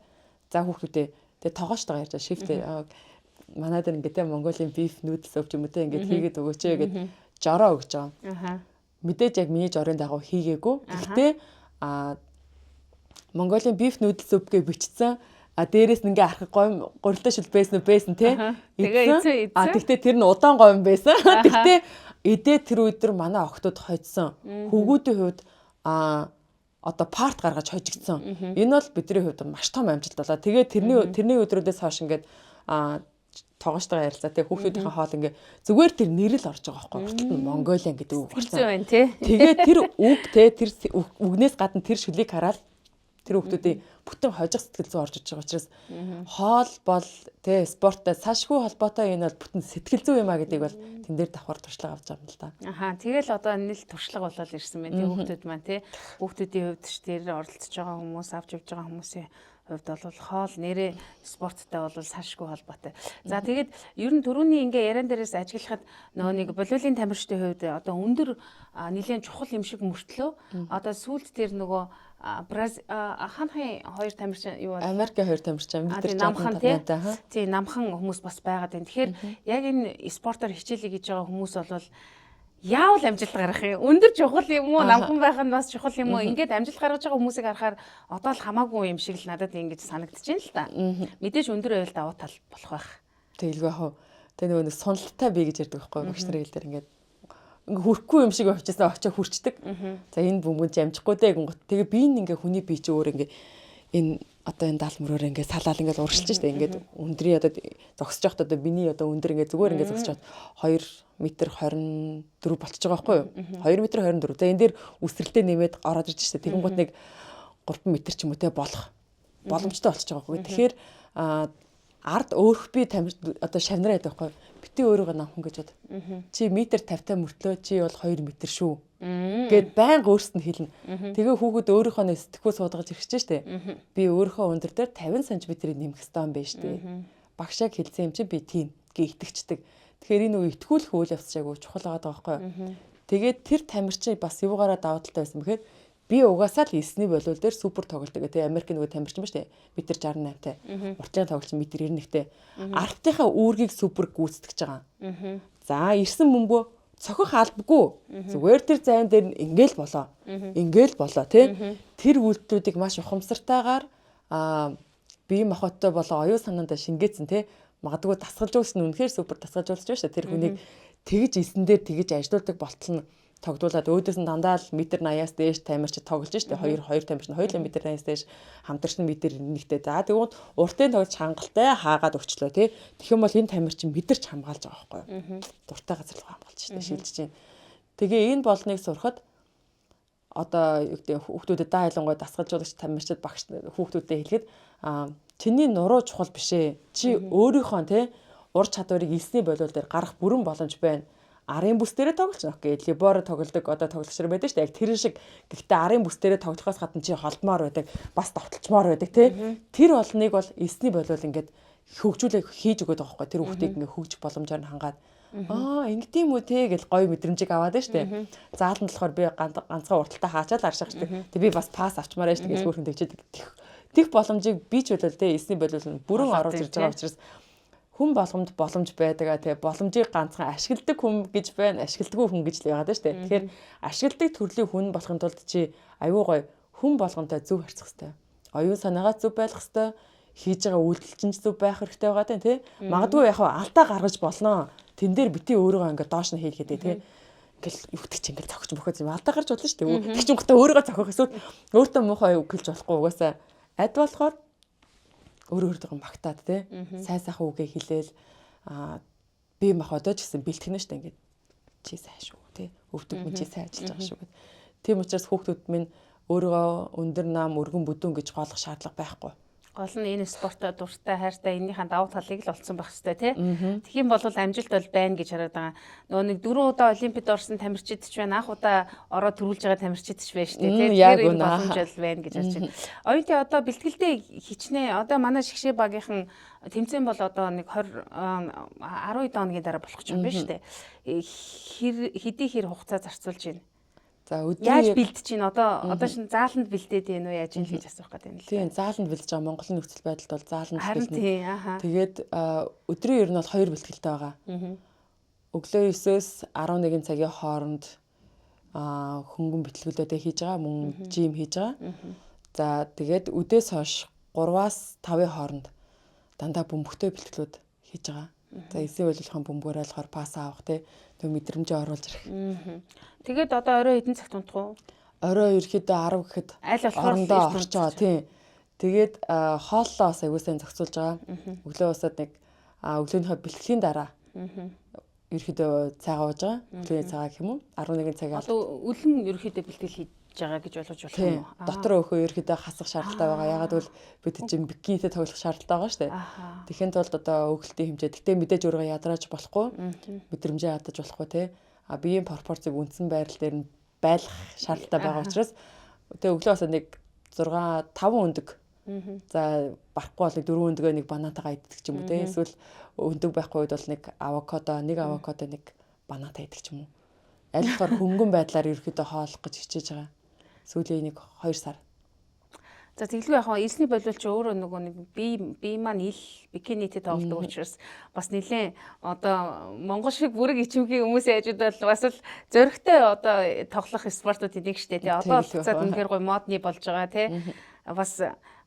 за хүүхдүүдээ тэгээ тогооштойгоо ярьж байгаа шифтээ манай дээр ингээ те Монголын beef noodle soup ч юм уу те ингээ хийгээд өгөөч ээ гэд жороо өгч байгаа. Мэдээж яг миний жорын дагуу хийгээгүй. Гэхдээ Монголын beef noodle soup гэж бичсэн. А дээрээс нь ингээ архаг говь гурилтай шил байсан уу байсан те. Тэгээ эзэн. А тэгтээ тэр нь удаан говь байсан. Тэгтээ эдээ тэр өдөр манай охтууд хожсон. Хөвгүүдийн хувьд одоо парт гаргаж хожигдсон. Энэ бол бидний хувьд маш том амжилт болоо. Тэгээ тэрний тэрний өдрүүдээс хойш ингээд тогооштойгоо ярилцаа тэг хүүхдүүдийнхээ хоол ингээ зүгээр тэр нэр л орж байгаа байхгүй урталт нь Mongolian гэдэг үг гарсан байна тий. Тэгээ тэр үг те тэр үгнээс гадна тэр шүлийг хараад тэр хүүхдүүдийн бүтэн хожих сэтгэл зүй орж иж байгаа учраас хоол бол те спорттой салшгүй холбоотой энэ бол бүтэн сэтгэл зүй юм а гэдгийг бол тэн дээр давхар туршлага авч байгаа юм л да. Аха, тэгэл одоо нийл туршлага болол ирсэн байна тий хүүхдүүд маань тий. Хүүхдүүдийн хувьд ч тэр оролцож байгаа хүмүүс авч явж байгаа хүмүүсийн хувьд бол хоол нэрээ спорттой бол салшгүй холбоотой. За тэгээд ер нь түрүүний ингээ яриан дээрээс ажиглахад нөгөө нэг болиулын тамирчдын хувьд одоо өндөр нэлээд чухал юм шиг мөртлөө одоо сүүлд тэр нөгөө хаанхын хоёр тамирчин юу бол Америкийн хоёр тамирчин метр 68 тий намхан хүмүүс бас байгаад байна. Тэгэхээр яг энэ спортоор хичээлээ гэж байгаа хүмүүс бол яавал амжилт гаргах юм? Өндөр чухал юм уу? Намхан байх нь бас чухал юм уу? Ингээд амжилт гаргаж байгаа хүмүүсийг харахаар одоо л хамаагүй юм шиг л надад ингэж санагдаж байна л та. Мэдээж өндөр байвал давуу тал болох байх. Тэгэлгүй яах вэ? Тэгээ нөгөө нэг суналтай бий гэж ярьдаг байхгүй багш нарын хэл дээр ингээд ингээ хүрхгүй юм шиг очижсэн очоо хүрчдэг. За энэ бөмбөнд амжихгүй дээ гингот. Тэгээ би ингээ хүний бие чи өөр ингээ энэ одоо энэ даал мөрөөр ингээ салаал ингээ урагшилж штэ ингээд өндрийн одоо зогсож байхад одоо миний одоо өндөр ингээ зүгээр ингээ зогсож байхад 2 м 24 болчихж байгаа байхгүй юу? 2 м 24. За энэ дээр үсрэлтээ нэмээд ороод ирж штэ. Тэгэн гут нэг 3 м ч юм уу те болох боломжтой болчихж байгаа байхгүй. Тэгэхээр ард өөрөх би одоо шавнараа байдаг байхгүй. Бити өөрийгөө намхан гэж бод. Чи метр 50 та мөртлөө чи бол 2 м шүү. Гэт байнга өөрсөд нь хэлнэ. Тэгээ хүүхэд өөрийнхөө нэ сэтгхүү суудгаж ирчихэж штэ. Би өөрийнхөө өндөр дээр 50 см-ийг нэмэх ёстой юм байна штэ. Багш яг хэлсэн юм чи би тийм гэ итгэждэг. Тэгэхээр энэ үе итгүүлэх үйл явц айгу чухал байгаа байхгүй юу. Тэгээд тэр тамирчин бас юугаараа давуу талтай байсан бэхээр би угаасаа л элсний болиул дээр супер тоглолдог гэх тийм Америкийн нөгөө тамирчин ба штэ. Метр 68-тай. Уртлын тоглолч метр 91-тэй. Ардынхаа үүргийг супер гүйцэтгэж байгаа. За ирсэн бөмбөө цохих албагүй. Зүгээр тэр зайн дээр ингээл болоо. Ингээл болоо тий. Тэр үйлдэлүүдийг маш ухамсартайгаар бие махбодтой болоо оюун санаандаа шингээсэн тий. Магадгүй дасгалжуулагч нь үнэхээр супер дасгалжуулагч ба штэ. Тэр хүнийг тэгж элсэн дээр тэгж ажилуулдаг болтол нь тогдуулаад өөдөөс нь дандаа л метр 80-аас дээш тамирч тоглож штэ 2 2 тамирч нь 2 метр 80-аас дээш хамтарч нь метр 91-тэй. За тэгвэл уртын тоглож хангалттай хаагаад өчлөө тий. Тэгэх юм бол энэ тамирч метрч хамгаалж байгаа байхгүй юу? Дуртай газар руу хамгаалж штэ шилжиж чинь. Тэгээ энэ болныг сурахад одоо юу гэдэг хүүхдүүдэд даа ялангуяа дасгалжуулагч тамирчид багш хүүхдүүдэд хэлэхэд чиний нуруу чухал биш ээ. Чи өөрийнхөө тий ур чадварыг элсний болиул дээр гарах бүрэн боломж байна. Арын бүс дээрээ тоглож байна. Окей, либоро тоглодог одоо тоглогч нар байдаг шүү дээ. Яг тэр шиг гэхдээ арын бүс дээрээ тоглохоос гадна чи холдмоор байдаг, бас довтолчмоор байдаг тий. Тэр олныг бол элсний болиул ингээд хөгжүүлээ хийж өгöd байгаа байхгүй. Тэр хүүхдийг ингээд хөгжих боломжоор нь хангаад ингэдэм үү те гэл гоё мэдрэмжийг аваад байна шүү дээ. Зааланд болохоор би ганцхан урталтай хаачаад аршаах шүү дээ. Тэг би бас пас авчмаар байна шүү дээ гэж хөөрхөн тэгчээд тех боломжийг би ч болол те элсний болиул нь бүрэн оруулж ирж байгаа учраас хүн болгомд боломж байдаг а тэгээ боломжийг ганцхан ашигладаг хүн гэж байна, ашигладаггүй хүн гэж л яваад байна шүү дээ. Тэгэхээр ашигладаг төрлийн хүн болохын тулд чи аюу гоё хүн болгонтой зөв харьцах хэрэгтэй. Оюун санаагаа зөв байх хэрэгтэй, хийж байгаа үйлдэл чинь зөв байх хэрэгтэй байгаа тий. Магадгүй яг алдаа гаргаж болно. Тэн дээр бити өөрийгөө ингээд доош нь хийлгээд тий. Ингээл юу гэдэг чи ингээл зохиж мөхөд юм алдаа гарч болно шүү дээ. Тэг чинь гутаа өөрийгөө зохих эсвэл өөртөө муухай үг хэлж болохгүй угаасаа ад болохоор өөр өөртөө магтаад тий. Сайн сайхан үгээ хэлээл би мах одоо ч гэсэн бэлтгэнэ шүү дээ ингээд чи сайн шүү тий. Өвдөг минь чи сайн ажиллаж байгаа шүү гэд. Тийм учраас хүүхдүүд минь Өөрийгөө өндөр нам, өргөн бүдүүн гэж голох шаардлага байхгүй. Гол нь энэ спортоо дуртай, хайртай, энэнийхээ давуу талыг л олцсон байх хэрэгтэй тий. Тэгэх юм бол амжилт бол байна гэж хараад байгаа. Нөгөө нэг 4 удаа олимпиад орсон тамирчид ч байна, анх удаа ороод төрүүлж байгаа тамирчид ч байна шүү дээ тий. Тэгэхээр энэ боломж бол байна гэж харж байна. Оюунтай одоо бэлтгэлдээ хичнээн одоо манай шигшээ багийнхан тэмцээн бол одоо нэг 20 12 хоногийн дараа болох ч юм байна шүү дээ. Хэдий хэр хугацаа зарцуулж байна? За өдрийн яаж бэлдэж чинь одоо шин зааланд бэлдээд байна уу, яаж юм гэж асуух гэдэг юм л. Тийм, зааланд бэлдэж байгаа. Монголын нөхцөл байдалд бол зааланд бэлдэнэ. Тэгээд өдрийн ер нь бол 2 бэлтгэлтэй байгаа. Өглөө 9-өөс 11 цагийн хооронд хөнгөн бэлтгэлүүдээ хийж байгаа, мөн жим хийж байгаа. За тэгээд үдээс хойш 3-аас 5-ын хооронд дандаа бөмбөгтэй бэлтгэлүүд хийж байгаа. За эсийн боловлохын бөмбөгөөрөө болохоор пас авах тий, тэг мэдрэмжээ оруулж ирэх. Тэгээд одоо орой хэдэн цагт унтах уу? Орой ерөөхдөө 10 гэхэд аль болохоор орж байгаа тий. Тэгээд хооллоо бас аягүй сайн зохицуулж байгаа. Өглөө усаад нэг өглөөнийхөө бэлтгэлийн дараа ерөөхдөө цайгаа ууж байгаа. Өглөөний цайгаа гэх юм уу? 11 цагийн одоо үлэн ерөөхдөө бэлтгэл хийж байгаа гэж ойлгож болох юм уу? Дотор өөхөө ерөөхдөө хасах шаардлагатай байгаа. Ягаад гэвэл бид чинь бикинитэй тоглох шаардлагатай байгаа шүү дээ. Тэгэхин тулд одоо өөхөлтийн хэмжээ. Гэтэ мэдээж өөрийгөө ядрааж болохгүй. Мэдрэмжээ ядаж болохгүй те. А биеийн пропорцийг үндсэн байрал дээр нь байлгах шаардлагатай байгаа учраас тэгээ өглөө бас нэг 6 5 өндөг. За барахгүй бол нэг 4 өндгөө нэг банантайгаа иддэг ч юм уу те. Эсвэл өндөг байхгүй үед бол нэг авокадо, нэг авокадо, нэг банантай идэх ч юм уу. Аль болохоор хөнгөн байдлаар ерөөхдөө хооллох гэж хичээж байгаа. Сүүлийн нэг 2 сар. За тэглгүй яг элсний болиул чи өөрөө нөгөө нэг бие маань ил бикинитэй тоглодог учраас бас нэлээд одоо монгол шиг бүрэг ичимхий хүмүүсийн хажууд бол бас л зөрөгтэй одоо тоглох спортууд нэг штэ тий. Одоо буцаад үнэхээр гоё модны болж байгаа тий. Бас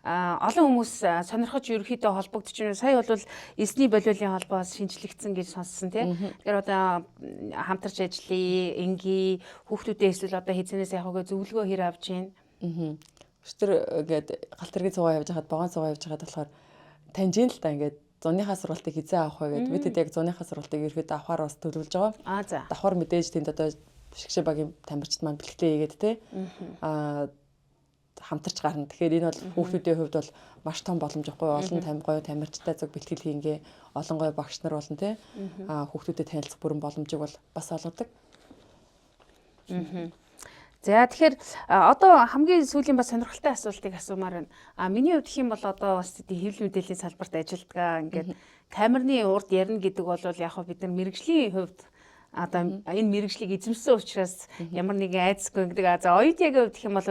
олон хүмүүс сонирхож ерөнхийдөө холбогдож байна. Сая бол элсний болиулын холбоос шинжлэгдсэн гэж сонссон тий. Тэгэхээр одоо хамтарч ажиллая, энгийн хүүхдүүдээ эсвэл одоо хэзэнээс яг үгээ зөвлөгөө хэр авч байна. Өчтөр ингээд галт тэргийн цугаа явж хахад, вагон цугаа явж хахад болохоор таньж ин л та ингээд зуныхаа сургалтыг хизээ авах вэ гэд. Бид хэд яг зуныхаа сургалтыг ерөөхдөө авахар бас төлөвлөж байгаа. Аа за. Давхар мэдээж тэнд одоо шигшээ багийн тамирчид маань бэлтгэлээ хийгээд те. Хамтарч гарна. Тэгэхээр энэ бол хүүхдүүдийн хувьд бол маш том боломж байхгүй олон гоё тамирчтай зүг бэлтгэл хийнгээ олон гоё багш нар болно те. Хүүхдүүдэд танилцах бүрэн боломжийг бол бас олгодог. За тэгэхээр одоо хамгийн сүүлийн бас сонирхолтой асуултыг асуумаар байна. А миний хувьд гэх юм бол одоо бас хэвлэл мэдээллийн салбарт ажилладаг. Ингээд камерны урд ярина гэдэг бол яг хөө бид нар мэрэгжлийн хувьд одоо энэ мэрэгжлийг эзэмшсэн учраас ямар нэгэн айдасгүй гэдэг. За оюутягийн хувьд гэх юм бол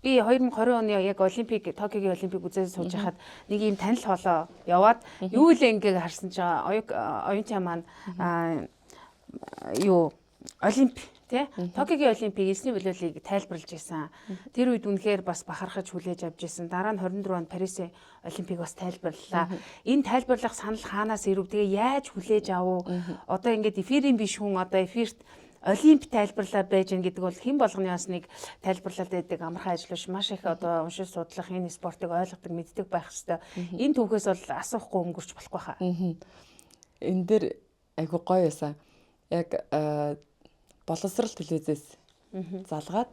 би 2020 оны яг олимпик, Токиогийн олимпик үзээ сууж хахад нэг ийм танил хоолоо яваад юу л ингээ харсан чинь оюутя маань юу олимп тий Токиогийн олимпик элсний болиулыг тайлбарлаж исэн. Тэр үед үнэхээр бас бахархаж хүлээж авч исэн. Дараа нь 24 онд Парисын олимпик бас тайлбарлалаа. Энэ тайлбарлах санал хаанаас ирэв? Тэгээ яаж хүлээж авав? Одоо ингээд эфирийн биш хүн одоо эфирт олимп тайлбарлаа байж гэн гэдэг бол хэн болгоны бас нэг тайлбарлаад байдаг амархан ажил биш. Маш их одоо уншиж судлах, энэ спортыг ойлгодог, мэддэг байх хэвээр. Энэ түүхээс бол асуухгүй өнгөрч болохгүй хаа. Энэ дээр айгу гоё байсан. Яг боловсрал телевизээс залгаад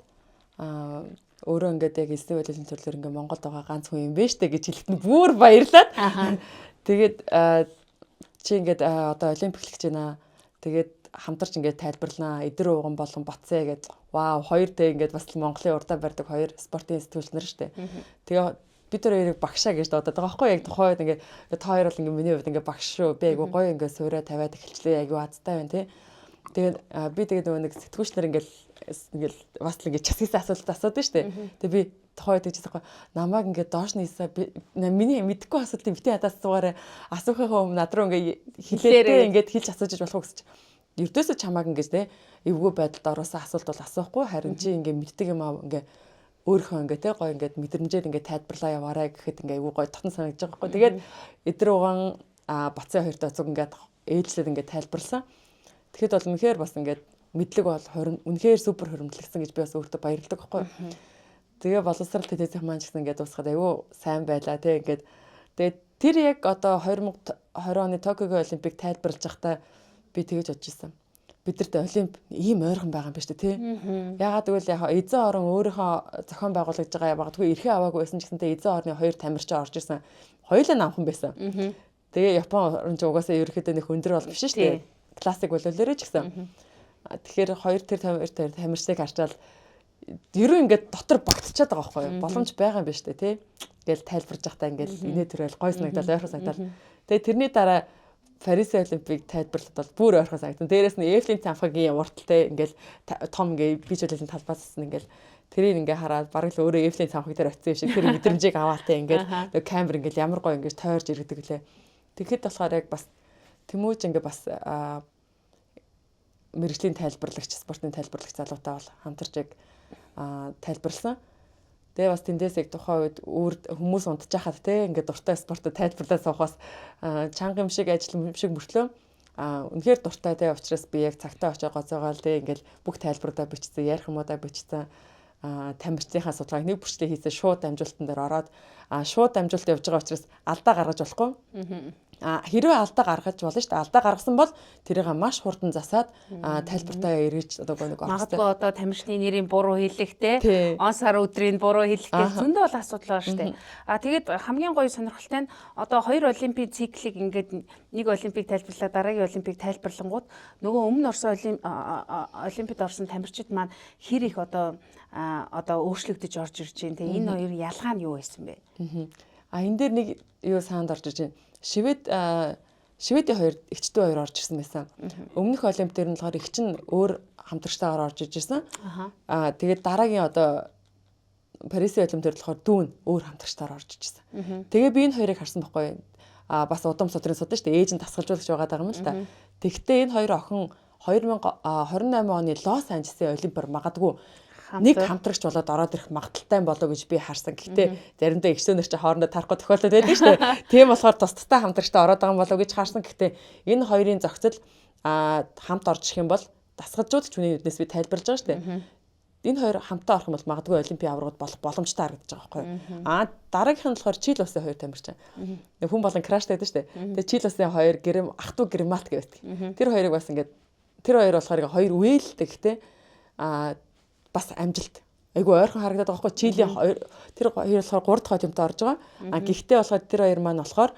өөрөө ингээд яг элсний болиулын төрлөөр ингээд Монголд байгаа ганц хүн юм бэ штэ гэж хэлэхэд нь бүр баярлаад. Тэгээд чи ингээд одоо олимп эхлэх гэж байна. Тэгээд хамтарч ингээд тайлбарлана. Эдэр ууган болон Батсаа гээд вау хоёр тэ ингээд бас Монголын урдаа барьдаг хоёр спортын сэтгүүлч нар штэ. Тэгээ бид тэр хоёрыг багшаа гэж дуудаад байгаа байхгүй яг тухайн үед ингээд та хоёр бол ингээд миний хувьд ингээд багш шүү. Би айгу гоё ингээд суураа тавиад эхэлчлээ. Айгу азтай байна тий. Тэгээд би тэгээд нөгөө нэг сэтгүүлч нар ингээл бас л ингээд часгийсэн асуулт асуудаг шүү дээ. Тэгээд би тухайн үед тэгж байгаа намайг ингээд доош нь ийсаа миний мэдэхгүй асуултыг битгий хадаас суугаарай асуухынхаа өмнө над руу ингээд хэлээрээ ингээд хэлж асууж болох уу гэсэн чи. Ердөөсөө чамааг ингээд те эвгүй байдалд ороосоо асуулт бол асуухгүй харин чи ингээд мэддэг юм аа ингээд өөрийнхөө ингээд те гоё ингээд мэдрэмжээр ингээд тайлбарлаа яваарай гэхэд ингээд айгүй гоё дотн санагдаж байгаа байхгүй. Тэгээд эдэр угаан Бацын хоёртой цуг ингээд ээлжлээд ингээд тайлбарласан. Тэгэхэд бол үнэхээр бас ингээд мэдлэг бол үнэхээр супер хуримтлагсан гэж би бас өөртөө баярлдаг байхгүй. Тэгээ боловсрал телевизийн маань ч гэсэн ингээд дуусгаад айгүй сайн байлаа те ингээд. Тэгээд тэр яг одоо 2020 оны Токиогийн олимпик тайлбарлаж байхдаа би тэгэж бодож исэн. Бидэрт Олимп ийм ойрхон байгаа юм ба шүү дээ, тий. Яагаад гэвэл яг эзэн орон өөрийнхөө зохион байгуулагдж байгаа, магадгүй эрхээ аваагүй байсан ч гэсэнтэй эзэн орны хоёр тамирчин орж ирсэн. Хоёулаа намхан байсан. Тэгээ Япон орн ч угаасаа ерөөхдөө нэг өндөр бол биш шүү дээ. Классик боловлоорой ч гэсэн. Тэгэхээр хоёр тэр тамирчдыг харчаал ерөө ингээд дотор багтчаад байгаа байхгүй юу? Боломж байгаа юм байна шүү дээ, тий. Ингээл тайлбарж байхдаа ингээл инээ төрөөл гой санагдал, ойрхон санагдал. Тэгээ тэрний дараа Парисын Олимпик тайлбарлалт бол бүр ойрхон санагдан. Дээрээс нь Эфлийн цамхагийн урталтай ингээл том ингээ бижүүлэлийн талбаас нь ингээл тэрийг ингээ хараад бараг л өөрөө Эфлийн цамхаг дээр очсон юм шиг тэр мэдрэмжийг аваад те ингээл камер ингээл ямар гоё ингээд тойрж иргэдэг лээ. Тэгэхэд болохоор яг бас Тэмүүж ингээ бас мэрэгжлийн тайлбарлагч, спортын тайлбарлагч залуутай бол хамтарч яг тайлбарласан. Тэгээ бас тэндээс яг тухайн үед өөр хүмүүс унтчихад те ингээд дуртай спортод тайлбарлаа суухаас чанга юм шиг ажил юм шиг мөртлөө үнэхээр дуртай те учраас би яг цагтаа очиж гоцоогоол те ингээд бүх тайлбарудаа бичсэн, ярих юмудаа бичсэн, тамирчдынхаа судалгааг нэг бүрчлээ хийсэн, шууд дамжуултан дээр ороод шууд дамжуулалт явж байгаа учраас алдаа гаргаж болохгүй. Хэрвээ алдаа гаргаж болно шүү дээ. Алдаа гаргасан бол тэрийг маш хурдан засаад тайлбартаа эргэж одоо нэг орох. Магадгүй одоо тамирчны нэрийг буруу хэлэх те, он сар өдрийг буруу хэлэх гэх зөндөө бол асуудал байна шүү дээ. Тэгээд хамгийн гоё сонирхолтой нь одоо хоёр олимпийн циклийг ингээд нэг олимпик тайлбарлаа, дараагийн олимпик тайлбарлангууд нөгөө өмнө орсон олимпиад орсон тамирчид маань хэр их одоо өөрчлөгдөж орж ирж байна те. Энэ хоёр ялгаа нь юу байсан бэ? Энэ дээр нэг юу санд орж ирж байна. Шведийн хоёр эгчдүү хоёр орж ирсэн байсан. Өмнөх олимп дээр нь болохоор эгч нь өөр хамтрагчтайгаар орж иж ирсэн. Тэгээд дараагийн одоо Парисын олимп дээр болохоор дүүн өөр хамтрагчтайгаар орж иж ирсэн. Тэгээ би энэ хоёрыг харсан байхгүй. Бас удам судрын судан шүү дээ. Ээж нь дасгалжуулагч байгаа юм л та. Тэгвэл энэ хоёр охин 2028 оны Лос Анжелесын олимпиар магадгүй нэг хамтрагч болоод ороод ирэх магадaltaй болоо гэж би харсан. Гэхдээ заримдаа эгчсөнөр чи хоорондоо тарахгүй тохиолдол байдаг шүү дээ. Тийм болохоор тус тустай хамтрагчтай ороод байгаа юм болоо гэж харсан. Гэхдээ энэ хоёрын зохицол хамт орж ирэх юм бол дасгалжуулагч хүний нүднээс би тайлбарлаж байгаа шүү дээ. Энэ хоёр хамтаа орох юм бол магадгүй олимпийн аваргууд болох боломжтой харагдаж байгаа байхгүй юу. Дараагийнх нь болохоор Чили улсын хоёр тамирчин. Хүн болон краштай байдаг шүү дээ. Тэгээ Чили улсын хоёр гэрэм ах トゥ Гермалт гэдэг. Тэр хоёрыг бас ингээд тэр хоёр болохоор хоёр үеэлдэг гэхдээ бас амжилт айгүй ойрхон харагдаад байгаа байхгүй. Чилийн хоёр тэр хоёр болохоор 3 дахь хойдомтой орж байгаа. Гэхдээ болохоор тэр хоёр маань болохоор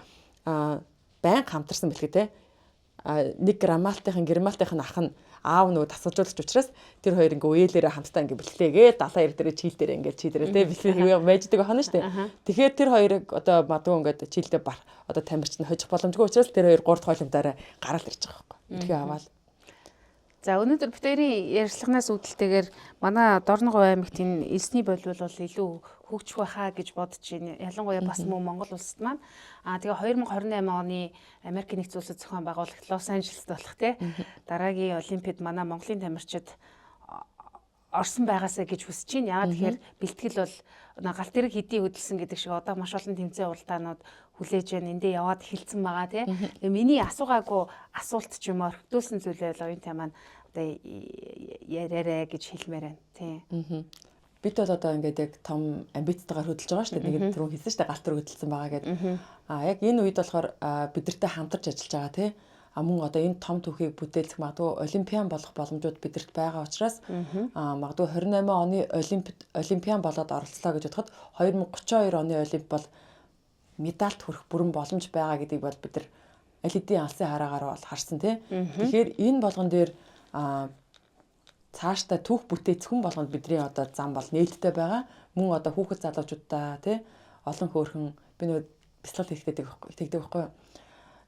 байнга хамтарсан бэлгээ те. Нэг граммалтынхан гермалтынхан ах нь аав нөгөө дасгалжуулагч учраас тэр хоёр ингээ үеэлээрээ хамтдаа ингээ бэлтлээгээ 70 90 дээр чийл дээр ингээ чийлэрээ те бэлтлээ мэждэг байна шүү дээ. Тэгэхээр тэр хоёрыг одоо магадгүй ингээд чийлдээ бар одоо тамирч нь хожих боломжгүй учраас тэр хоёр 3 дахь хойломдаараа гараал ирж байгаа байхгүй. Эрхээ аваад. За өнөөдөр бид хоёрын ярилцлаганаас үүдэлтэйгээр манай Дорногов аймагт энэ элсний болиул бол илүү хөгжих байхаа гэж бодож байна. Ялангуяа бас мөн Монгол улсад маань. Тэгээ 2028 оны Америк нэгдсэн улсад зохион байгуулалт Лос Анжелест болох те. Дараагийн олимпиад манай Монголын тамирчид орсон байгаасаа гэж хүсэж байна. Яагаад тэгэхээр бэлтгэл бол галт тэрэг хэдий хөдөлсөн гэдэг шиг одоо маш олон тэмцээн уралдаанууд хүлээж байна. Эндээ яваад эхэлсэн байгаа тий. Тэгээ миний асуугаагүй асуулт ч юм уу орхигдуулсан зүйлээ оюунтай маань одоо яриарэ гэж хэлмээр байна. Тий. Бид бол одоо ингээд яг том амбицтайгаар хөдөлж байгаа шүү дээ. Нэг түрүүн хэлсэн шүү дээ. Галт тэрэг хөдөлсөн байгаа гэдэг. Яг энэ үед болохоор бидэртэй хамтарч ажиллаж байгаа тий. Мөн одоо энэ том түүхийг бүтээлцэх магадгүй олимпиан болох боломжууд бидэрт байгаа учраас магадгүй 28 оны олимпиан болоод оролцлоо гэж бодоход 2032 оны олимп бол медальд хүрэх бүрэн боломж байгаа гэдгийг бол бид нар аль хэдийн алсын хараагаар бол харсан тий. Тэгэхээр энэ болгон дээр цаашдаа түүх бүтээц хүн болгонд бидний одоо зам бол нээлттэй байгаа. Мөн одоо хүүхэд залуучуудаа тий олон хөөрхөн би нөгөө бяцлал хийхдэг байхгүй юу?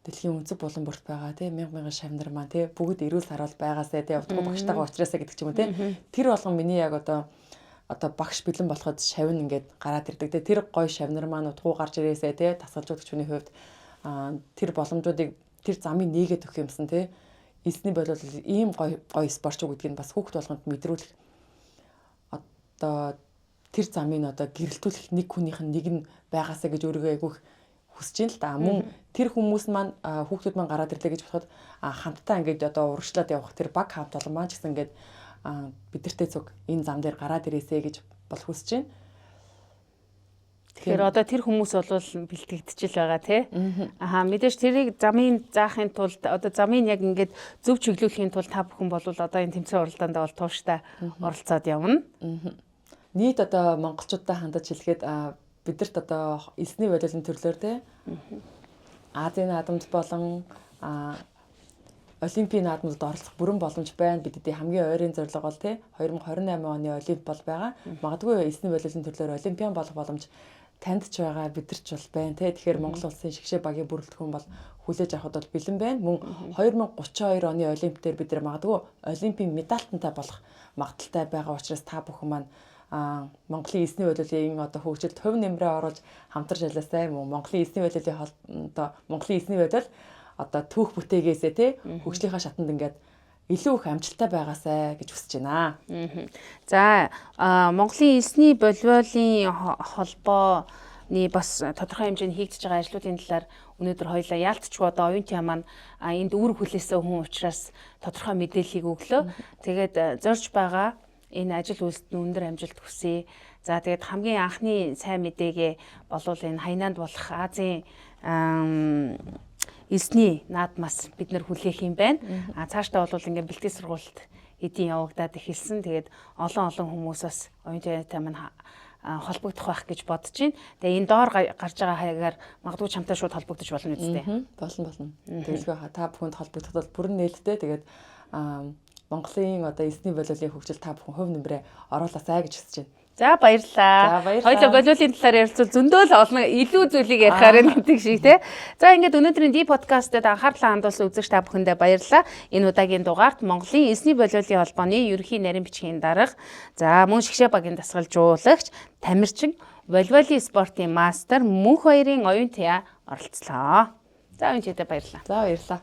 Дэлхийн өнцөг булан бүрт байгаа тий мянга мянган шавнар маань тий бүгд эрүүл саруул байгаасай тий удахгүй багштайгаа уулзраасай гэдэг ч юм уу тий. Тэр болгон миний яг одоо багш бэлэн болоход шавн ингээд гараад ирдэг тий. Тэр гой шавнар маань удахгүй гарч ирээсэй тий дасгалжуулагч хүний хувьд тэр боломжуудыг тэр замыг нээгээд өгөх юмсан тий. Элсний болол ийм гой гой спорт гэдгийг нь бас хүүхд болгонд мэдрүүлэх одоо тэр замыг одоо гэрэлтүүлэх нэг хүнийх нь нэг нь байгаасаа гэж өөрийгөө айгүйх хүсэж байна л да. Мөн тэр хүмүүс маань хүүхдүүд маань гараад ирлээ гэж бодоход хамтдаа ингээд одоо урагшлаад явах тэр баг хамт олон маань ч гэсэн ингээд бидэртэй цуг энэ зам дээр гараад ирээсэй гэж бол хүсэж байна. Тэгэхээр одоо тэр хүмүүс бол бэлтгэгдчихэл байгаа тий. Аха, мэдээж тэрийг замын заахын тулд, одоо замын яг ингээд зөв чиглүүлэхийн тулд та бүхэн бол одоо энэ тэмцээн уралдаанд бол тууштай оролцоод явна. Нийт одоо монголчуудтай хандаж хэлэхэд бидэрт одоо элсний волейболын төрлөөр тий Азийн наадамд болон Олимпийн наадмууд оролцох бүрэн боломж байна. Бидний хамгийн ойрын зорилго бол тий 2028 оны Олимп бол байгаа. Магадгүй элсний волейболын төрлөөр олимпиан болох боломж танд ч байгаа, бидэрч бол байна тий. Тэгэхээр Монгол улсын шигшээ багийн бүрэлдэхүүн бол хүлээж авахд бол бэлэн байна. Мөн 2032 оны Олимп дээр бид нар магадгүй олимпийн медальтантай болох магадлалтай байгаа учраас та бүхэн маань Монголын элсний волейболын одоо хөгжилд хувь нэмрээ оруулж хамтарч ажилласай. Мөн Монголын элсний волейболын одоо Монголын элсний волейбол одоо түүх бүтээгээсээ тий хөгжлийнхаа шатанд ингээд илүү их амжилттай байгаасай гэж хүсэж байна. За, Монголын элсний волейболын холбооны бас тодорхой хэмжээнд хийгдэж байгаа ажлуудын талаар өнөөдөр хоёлаа яалтчгүй одоо оюунтын маань энд үүрэг хүлээсэн хүн учраас тодорхой мэдээллийг өглөө. Тэгээд зорж байгаа энэ ажил үйлсэд нь өндөр амжилт хүсье. За, тэгээд хамгийн анхны сайн мэдээгээ болвол энэ Хайнанд болох Азийн элсний наадмаас бид нэр хүлээх юм байна. А цаашдаа бол ингээд бэлтгэл сургуульд эдийн явагдаад эхэлсэн. Тэгээд олон олон хүмүүс бас оюунтай маань холбогдох байх гэж бодож байна. Тэгээ энэ доор гарч байгаа хаягаар магадгүй чамтай шууд холбогдож болно үсттэй. Болно. Тэгэлгүй та бүхэнд холбогдоход бол бүрэн нээлттэй. Тэгээд Монголын одоо элсний волейболын хөгжил та бүхэн хувь нэмрээ оруулаасай гэж хүсэж байна. За, баярлалаа. Хоёлоо волейболын талаар ярилцвал зөндөө л олон илүү зүйлийг ярихаар байна гэдэг шиг тий. За, ингээд өнөөдрийн Ди подкастад анхаарлаа хандуулсан үзэгч та бүхэндээ баярлалаа. Энэ удаагийн дугаарт Монголын элсний волейболын холбооны ерөнхий нарийн бичгийн дарга, за мөн шигшээ багийн дасгалжуулагч, тамирчин, волейболын спортын мастер Мөнх Баярын оюун тая оролцлоо. За, оюун таяа баярлалаа. За, баярлалаа.